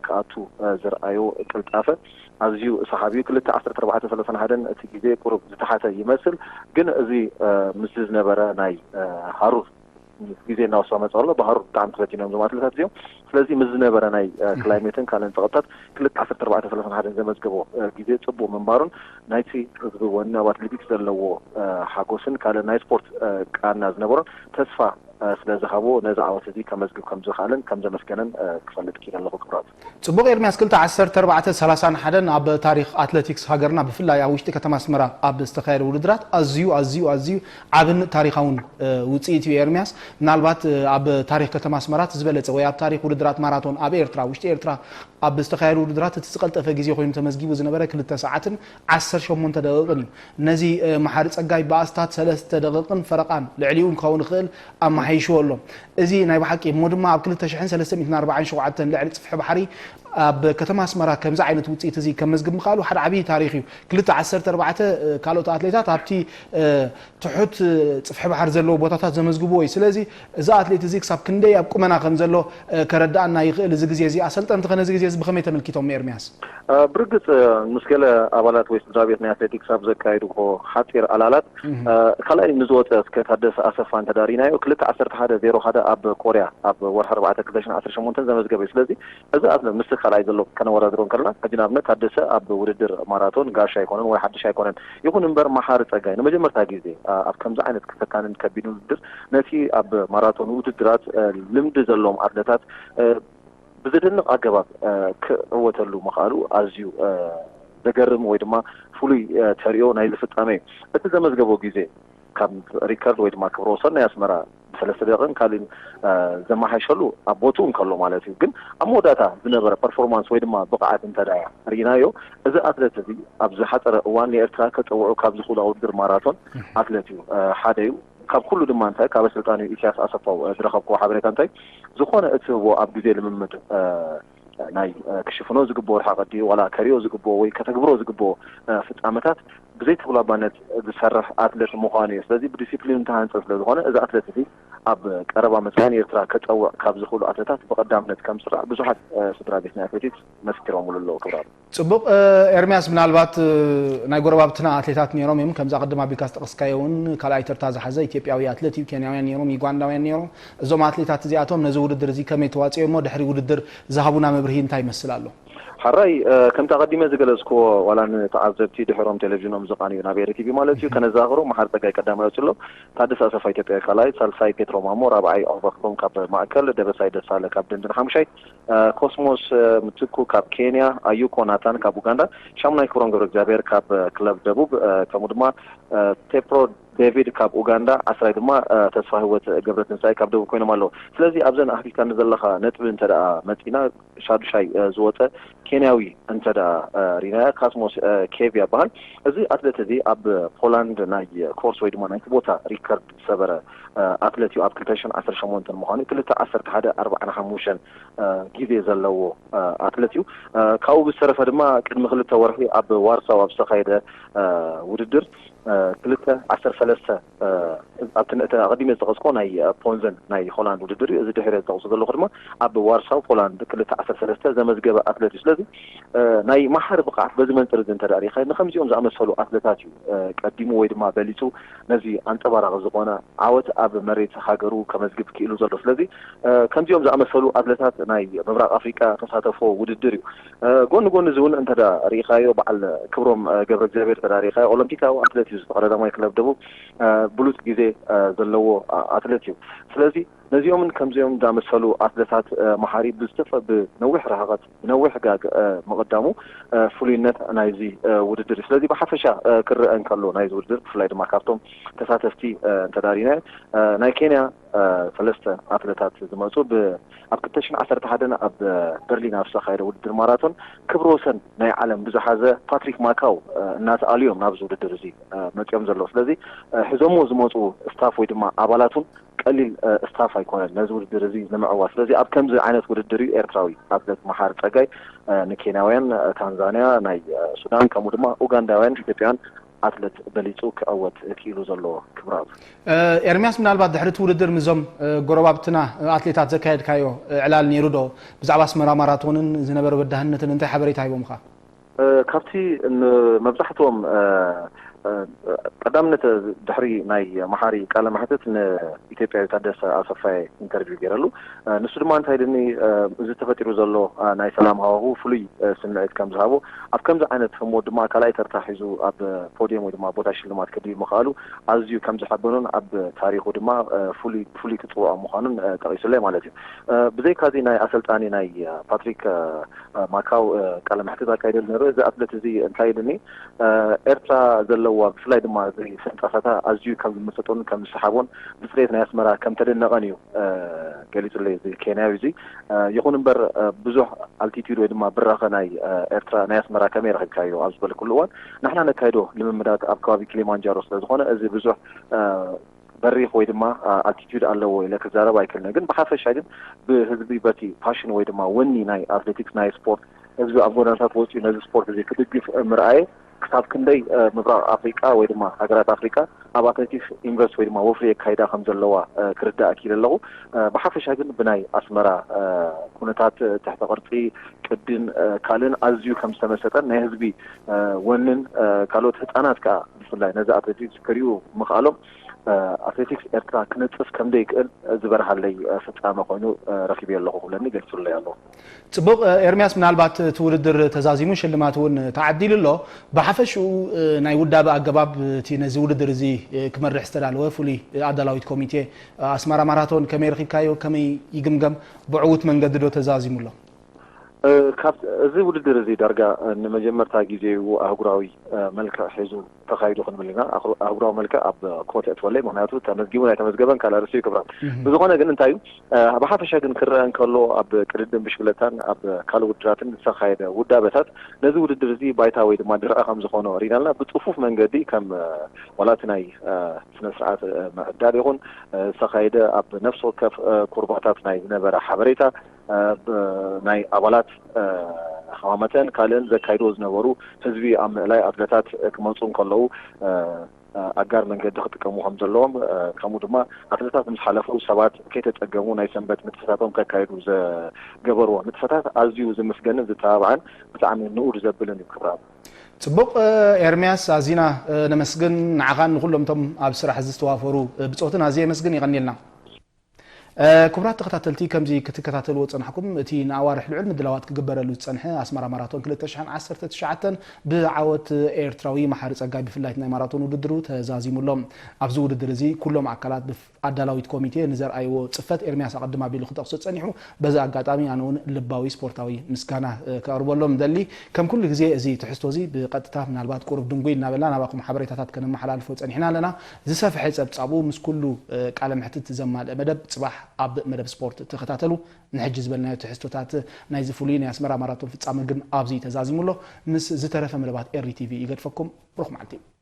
ክኣቱ ዝርኣዮ ቅልጣፈ ኣዝዩ ሰሓቢ እዩ። ክልተ ዓሰርተ ኣርባዕተ ሰላሳን ሓደን እቲ ግዜ ቁሩብ ዝተሓተ ይመስል፣ ግን እዚ ምስዚ ዝነበረ ናይ ሃሩር ግዜ እናወሰኸ መፅእ ከሎ ብሃሩር ብጣዕሚ ተፈቲኖም እዞም ኣትሌታት እዚኦም። ስለዚ ምስ ዝነበረ ናይ ክላይሜትን ካልእን ፀቕጥታት ክልተ ዓሰርተ ኣርባዕተ ሰላሳን ሓደን ዘመዝገቦ ግዜ ፅቡቕ ምንባሩን ናይቲ ህዝቢ እውን ኣብ ኣትሌቲክስ ዘለዎ ሓጎስን ካልእ ናይ ስፖርት ቃና ዝነበሮን ተስፋ ስለ ዝሃቦ ነዚ ዓወት እዚ ከመዝግብ ከም ዝኸኣለን ከም ዘመስገነን ክፈልጥ ክኢለ ኣለኹ። ክብራት ጽቡቕ ኤርምያስ፣ ክልተ ዓሰርተ ኣርባዕተ ሰላሳን ሓደን ኣብ ታሪኽ ኣትለቲክስ ሃገርና ብፍላይ ኣብ ውሽጢ ከተማ ኣስመራ ኣብ ዝተኻየደ ውድድራት ኣዝዩ ኣዝዩ ኣዝዩ ዓብን ታሪኻውን ውጽኢት እዩ። ኤርምያስ፣ ምናልባት ኣብ ታሪኽ ከተማ ኣስመራ እቲ ዝበለጸ ወይ ኣብ ታሪኽ ውድድራት ማራቶን ኣብ ኤርትራ፣ ውሽጢ ኤርትራ ኣብ ዝተኻየዱ ውድድራት እቲ ዝቐልጠፈ ግዜ ኮይኑ ተመዝጊቡ ዝነበረ ክልተ ሰዓትን ዓሰርተ ሸሞንተ ደቂቕን እዩ። ነዚ መሓሪ ጸጋይ ብኣስታት ሰለስተ ደቂቕን ፈረቓን ልዕሊኡ ክኸውን ይኽእል ኣመሓይሽዎ ኣሎ። እዚ ናይ ብሓቂ እሞ ድማ ኣብ ክልተ ሽሕን ሰለስተ ሚእትን ኣርባዓን ሸውዓተን ልዕሊ ጽፍሒ ባሕሪ ኣብ ከተማ ኣስመራ ከምዚ ዓይነት ውጽኢት እዚ ከመዝግብ ምኽኣሉ ሓደ ዓብዪ ታሪኽ እዩ። ክልተ ዓሰርተ ኣርባዕተ ካልኦት ኣትሌታት ኣብቲ ትሑት ጽፍሒ ባሕሪ ዘለዎ ቦታታት ዘመዝግብዎ እዩ። ስለዚ እዚ ኣትሌት እዚ ክሳብ ክንደይ ኣብ ቁመና ከም ዘሎ ከረድኣና ይኽእል። እዚ ግዜ እዚ ኣሰልጠንቲ ከ ነዚ ግዜ እዚ ብኸመይ ተመልኪቶም ኤርምያስ? ብርግጽ ምስ ገለ ኣባላት ወይ ስድራ ቤት ናይ ኣትሌቲክስ ኣብ ዘካየድዎ ሓጺር ኣላላት ካልኣይ ንዝወጸ እስከ ታደሰ ኣሰፋ እንተዳሪናዮ ክልተ ዓሰርተ ሓደ ዜሮ ሓደ ኣብ ኮርያ ኣብ ወርሒ ኣርባዕተ ክልተ ሽሕን ዓሰርተ ሸሞንተን ዘመዝገበ እዩ። ስለዚ እዚ ኣብ ምስቲ ካልኣይ ዘሎ ከነወዳድሮ እንከለና ሕጂ ንኣብነት ታደሰ ኣብ ውድድር ማራቶን ጋሽ ኣይኮነን ወይ ሓድሽ ኣይኮነን። ይኹን እምበር መሓሪ ጸጋይ ንመጀመርታ ግዜ ኣብ ከምዚ ዓይነት ፈታንን ከቢድን ውድድር ነቲ ኣብ ማራቶን ውድድራት ልምዲ ዘለዎም ኣትለታት ብዘደንቕ ኣገባብ ክዕወተሉ ምኽኣሉ ኣዝዩ ዘገርም ወይ ድማ ፍሉይ ተርእዮ ናይዚ ፍጻመ እዩ። እቲ ዘመዝገቦ ግዜ ካብ ሪከርድ ወይ ድማ ክብረ ወሰን ናይ ኣስመራ ብሰለስተ ደቂቕን ካልእን ዘመሓይሸሉ ኣብ ቦትኡ እንከሎ ማለት እዩ። ግን ኣብ መወዳእታ ዝነበረ ፐርፎርማንስ ወይ ድማ ብቕዓት እንተ ደኣ ርኢናዮ፣ እዚ ኣትለት እዚ ኣብ ዝሓጸረ እዋን ንኤርትራ ከጸውዑ ካብ ዝኽእሉ ኣብ ውድድር ማራቶን ኣትለት እዩ፣ ሓደ እዩ። ካብ ኩሉ ድማ እንታይ ካብ ኣሰልጣኒ ኢሳያስ ኣሰፋው ዝረኸብክዎ ሓበሬታ እንታይ ዝኾነ እትህቦ ኣብ ግዜ ልምምድ ናይ ክሽፍኖ ዝግብኦ ርሓቐ ድዩ ዋላ ከሪኦ ዝግብኦ ወይ ከተግብሮ ዝግብኦ ፍጻመታት ብዘይተጉላባነት ዝሰርሕ ኣትለት ምዃኑ እዩ። ስለዚ ብዲሲፕሊን ዝተሃንጸ ስለ ዝኾነ እዚ ኣትለት እዚ ኣብ ቀረባ መጻኢ ንኤርትራ ከጸውዕ ካብ ዝኽእሉ ኣትለታት ብቐዳምነት ከም ዝስራዕ ብዙሓት ስድራ ቤት ናይ ኣትሌቲክስ መስኪሮምሉ ኣለዉ። ክብራት ጽቡቕ። ኤርምያስ፣ ምናልባት ናይ ጎረባብትና ኣትሌታት ነይሮም እዮም። ከምዛ ቅድም ኣቢልካ ዝጠቐስካዮ እውን ካልኣይ ተርታ ዝሓዘ ኢትዮጵያዊ ኣትሌት እዩ። ኬንያውያን ነይሮም፣ ዩጋንዳውያን ነይሮም። እዞም ኣትሌታት እዚኣቶም ነዚ ውድድር እዚ ከመይ ተዋፅዮ እሞ ድሕሪ ውድድር ዝሃቡና መብርሂ እንታይ ይመስል ኣሎ? ሓራይ ከምቲ ኣቐዲመ ዝገለጽክዎ ዋላ ንተዓዘብቲ ድሕሮም ቴሌቪዥኖም ዝቓንዩ ናብ ኤሪ ቲቪ ማለት እዩ ከነዘኻኽሮ መሓር ጸጋይ ቀዳማይ ወጺኡ ኣሎ። ታደሰ ኣሰፋ ኢትዮጵያዊ ካልኣይ፣ ሳልሳይ ፔትሮ ማሞ፣ ራብዓይ ኦርበክቶም ካብ ማእከል፣ ደበሳይ ደሳለ ካብ ደንድን ሓሙሻይ፣ ኮስሞስ ምትኩ ካብ ኬንያ፣ ኣዩኮ ናታን ካብ ኡጋንዳ፣ ሻሙናይ ክብሮም ገብረ እግዚኣብሔር ካብ ክለብ ደቡብ ከምኡ ድማ ቴፕሮ ዴቪድ ካብ ኡጋንዳ፣ ዓስራይ ድማ ተስፋ ህይወት ገብረትንሳኤ ካብ ደቡብ ኮይኖም ኣለዉ። ስለዚ ኣብዘን ኣሕሊፍካኒ ዘለኻ ነጥቢ እንተ ደኣ መጺና፣ ሻዱሻይ ዝወጸ ኬንያዊ እንተ ደኣ ሪናያ፣ ካስሞስ ኬቭ ይበሃል። እዚ ኣትሌት እዚ ኣብ ፖላንድ ናይ ኮርስ ወይ ድማ ናይቲ ቦታ ሪከርድ ዝሰበረ ኣትሌት እዩ። ኣብ ክልተ ሽሕን ዓሰርተ ሸሞንተን ምዃኑ፣ ክልተ ዓሰርተ ሓደ ኣርባዓን ሓሙሽተን ግዜ ዘለዎ ኣትሌት እዩ። ካብኡ ብዝተረፈ ድማ ቅድሚ ክልተ ወርሒ ኣብ ዋርሳው ኣብ ዝተኻየደ ውድድር ክልተ ዓሰርተ ሰለስተ ኣብቲ እቲ ኣቐዲመ ዝጠቐስኮ ናይ ፖንዘን ናይ ሆላንድ ውድድር እዩ። እዚ ድሕሪ ዝጠቕሶ ዘለኹ ድማ ኣብ ዋርሳው ፖላንድ ክልተ ዓሰርተ ሰለስተ ዘመዝገበ ኣትሌት እዩ። ስለዚ ናይ መሓሪ ብቕዓት በዚ መንፅር እዚ እንተ ሪኢኻ ንከምዚኦም ዝኣመሰሉ ኣትሌታት እዩ ቀዲሙ ወይ ድማ በሊፁ ነዚ ኣንፀባራቒ ዝኾነ ዓወት ኣብ መሬት ሃገሩ ከመዝግብ ክኢሉ ዘሎ። ስለዚ ከምዚኦም ዝኣመሰሉ ኣትሌታት ናይ ምብራቕ ኣፍሪቃ ተሳተፎ ውድድር እዩ። ጎኒ ጎኒ እዚ እውን እንተ ሪኢኻዮ በዓል ክብሮም ገብረ እግዚኣብሔር እንተ ሪኢኻዮ ኦሎምፒካዊ ኣትሌት እዩ። እዚ ቀዳማይ ክለብ ደቡብ ብሉፅ ግዜ ዘለዎ ኣትሌት እዩ። ስለዚ ነዚኦምን ከምዚኦም ዝኣመሰሉ ኣትሌታት መሓሪ ብዝተፈ ብነዊሕ ርሕቀት ብነዊሕ ጋግ ምቕዳሙ ፍሉይነት ናይዚ ውድድር እዩ። ስለዚ ብሓፈሻ ክረአ እንከሎ ናይዚ ውድድር ብፍላይ ድማ ካብቶም ተሳተፍቲ እንተ ሪኢናዮ ናይ ኬንያ ሰለስተ ኣትሌታት ዝመፁ ብ ኣብ ክልተ ሽሕን ዓሰርተ ሓደን ኣብ በርሊን ኣብ ዝተኻየደ ውድድር ማራቶን ክብረ ወሰን ናይ ዓለም ብዝሓዘ ፓትሪክ ማካው እናተኣልዮም ናብዚ ውድድር እዚ መፅኦም ዘለዉ። ስለዚ ሕዞሞ ዝመፁ ስታፍ ወይ ድማ ኣባላት እውን ቀሊል ስታፍ ኣይኮነን ነዚ ውድድር እዚ ንምዕዋት። ስለዚ ኣብ ከምዚ ዓይነት ውድድር እዩ ኤርትራዊ ኣትሌት መሓሪ ጸጋይ ንኬንያውያን፣ ታንዛንያ፣ ናይ ሱዳን ከምኡ ድማ ኡጋንዳውያን፣ ኢትዮጵያውያን ኣትሌት በሊጹ ክዕወት ክኢሉ ዘሎ። ክብራብ ኤርሚያስ፣ ምናልባት ድሕሪ እቲ ውድድር ምስዞም ጎረባብትና ኣትሌታት ዘካየድካዮ ዕላል ነይሩ ዶ? ብዛዕባ ኣስመራ ማራቶንን ዝነበረ በዳህነትን እንታይ ሓበሬታ ሂቦምኻ? ካብቲ መብዛሕትኦም ቀዳምነት ድሕሪ ናይ መሓሪ ቃለ መሕትት ንኢትዮጵያዊ ታደሰ ኣሰፋየ ኢንተርቪው ገይረሉ። ንሱ ድማ እንታይ ኢልኒ፣ እዚ ተፈጢሩ ዘሎ ናይ ሰላም ሃዋሁ ፍሉይ ስምዒት ከም ዝሃቦ፣ ኣብ ከምዚ ዓይነት ህሞት ድማ ካልኣይ ተርታ ሒዙ ኣብ ፖድየም ወይ ድማ ቦታ ሽልማት ክድይብ ምኽኣሉ ኣዝዩ ከም ዘሐበኖን ኣብ ታሪኹ ድማ ፍሉይ ብፍሉይ ክጽውዖ ምዃኑን ጠቒሱለይ ማለት እዩ። ብዘይካዚ ናይ ኣሰልጣኒ ናይ ፓትሪክ ማካው ቃለ መሕትት ኣካይደሉ ነይሩ። እዚ ኣትሌት እዚ እንታይ ኢሉኒ፣ ኤርትራ ዘለዋ ብፍላይ ድማ እዚ ፍንጣሳታ ኣዝዩ ከም ዝመሰጦን ከም ዝሰሓቦን ብፅሬት ናይ ኣስመራ ከም ተደነቐን እዩ ገሊፁለይ እዚ ኬንያዊ እዚ። ይኹን እምበር ብዙሕ ኣልቲቲዩድ ወይ ድማ ብራኸ ናይ ኤርትራ ናይ ኣስመራ ከመይ ረኺብካዮ ኣብ ዝበልኩሉ እዋን፣ ንሕና ነካይዶ ልምምዳት ኣብ ከባቢ ኪሊማንጃሮ ስለዝኾነ እዚ ብዙሕ በሪኽ ወይ ድማ ኣልቲቲዩድ ኣለዎ ኢለ ክዛረብ ኣይክእልን። ግን ብሓፈሻ ግን ብህዝቢ በቲ ፓሽን ወይ ድማ ወኒ ናይ ኣትሌቲክስ ናይ ስፖርት ህዝቢ ኣብ ጎደናታት ወፂኡ ነዚ ስፖርት እዚ ክድግፍ ምርኣየ ክሳብ ክንደይ ምብራቕ ኣፍሪቃ ወይ ድማ ሃገራት ኣፍሪቃ ኣብ ኣትሌቲክስ ኢንቨስት ወይ ድማ ወፍሪ የካይዳ ከም ዘለዋ ክርዳእ ክኢለ ኣለኹ። ብሓፈሻ ግን ብናይ ኣስመራ ኩነታት ትሕተ ቅርፂ ቅድን ካልእን ኣዝዩ ከም ዝተመሰጠን ናይ ህዝቢ ወንን ካልኦት ህፃናት ከዓ ብፍላይ ነዚ ኣትሌቲክስ ክሪኡ ምኽኣሎም ኣትሌቲክስ ኤርትራ ክነፅፍ ከም ዘይክእል ዝበርሃለይ ፍፃመ ኮይኑ ረኺበዮ ኣለኹ ክብለኒ ገሊፁለይ ኣሎ። ፅቡቕ ኤርሚያስ፣ ምናልባት እቲ ውድድር ተዛዚሙ ሽልማት እውን ተዓዲሉ ኣሎ። ብሓፈሽኡ ናይ ውዳበ ኣገባብ እቲ ነዚ ውድድር እዚ ክመርሕ ዝተዳለወ ፍሉይ ኣዳላዊት ኮሚቴ ኣስመራ ማራቶን ከመይ ረኺብካዮ? ከመይ ይግምገም? ብዕዉት መንገዲ ዶ ተዛዚሙ ኣሎ? ካብ እዚ ውድድር እዚ ዳርጋ ንመጀመርታ ግዜ እዩ ኣህጉራዊ መልክዕ ሒዙ ተኻይዱ ክንብል ኢና። ኣህጉራዊ መልክዕ ኣብ ኮት የእትወለይ፣ ምክንያቱ ተመዝጊቡ ናይ ተመዝገበን ካልእ ኣርእስቲ እዩ ክብራ። ብዝኾነ ግን እንታይ እዩ ብሓፈሻ ግን ክረአ እንከሎ ኣብ ቅድድም ብሽክለታን ኣብ ካልእ ውድድራትን ዝተኻየደ ውዳበታት ነዚ ውድድር እዚ ባይታ ወይ ድማ ድርዒ ከም ዝኾኖ ርኢና ኣለና። ብፅፉፍ መንገዲ ከም ዋላ እቲ ናይ ስነ ስርዓት ምዕዳል ይኹን ዝተኻየደ ኣብ ነፍሲ ወከፍ ኩርባታት ናይ ዝነበረ ሓበሬታ ናይ ኣባላት ሃማመተን ካልእን ዘካይድዎ ዝነበሩ ህዝቢ ኣብ ምእላይ ኣትለታት ክመፁ እንከለዉ ኣጋር መንገዲ ክጥቀሙ ከም ዘለዎም ከምኡ ድማ ኣትለታት ምስ ሓለፉ ሰባት ከይተፀገሙ ናይ ሰንበት ንጥፈታቶም ከካይዱ ዘገበርዎ ንጥፈታት ኣዝዩ ዝምስገንን ዝተባብዓን ብጣዕሚ ንኡድ ዘብልን እዩ ክብራ። ፅቡቕ ኤርሚያስ፣ ኣዚና ነመስግን ንዓኻን ንኩሎም እቶም ኣብ ስራሕ ዝተዋፈሩ ብፆትን ኣዝየ የመስግን። የቐንየልና። ክቡራት ተኸታተልቲ፣ ከምዚ ክትከታተልዎ ዝጸናሕኩም፣ እቲ ንኣዋርሕ ልዑል ምድላዋት ክግበረሉ ዝጸንሐ ኣስመራ ማራቶን ክልተ ሽሕን ዓሰርተ ትሽዓተን ብዓወት ኤርትራዊ መሓሪ ጸጋይ፣ ብፍላይ ናይ ማራቶን ውድድሩ ተዛዚሙ ኣሎ። ኣብዚ ውድድር እዚ ኩሎም ኣካላት ብፍ-፣ ኣዳላዊት ኮሚቴ ንዘርኣይዎ ጽፈት ኤርሚያስ ኣቐድም ኣቢሉ ክጠቕሶ ጸኒሑ። በዚ ኣጋጣሚ ኣነ እውን ልባዊ ስፖርታዊ ምስጋና ከቕርበሎም ደሊ። ከም ኩሉ ግዜ እዚ ትሕዝቶ እዚ ብቐጥታ፣ ምናልባት ቁሩብ ድንጉይ እናበልና ናባኹም ሓበሬታታት ከነመሓላልፎ ጸኒሕና ኣለና። ዝሰፍሐ ጸብጻቡ ምስ ኩሉ ቃለ መሕትት ዘማልአ መደብ ጽባሕ ኣብ መደብ ስፖርት ተኸታተሉ። ንሕጂ ዝበልናዮ ትሕዝቶታት ናይዚ ፍሉይ ናይ ኣስመራ ማራቶን ፍጻመ ግን ኣብዚ ተዛዚሙ ኣሎ። ምስ ዝተረፈ መደባት ኤሪ ቲቪ ይገድፈኩም። ብሩኽ መዓልቲ።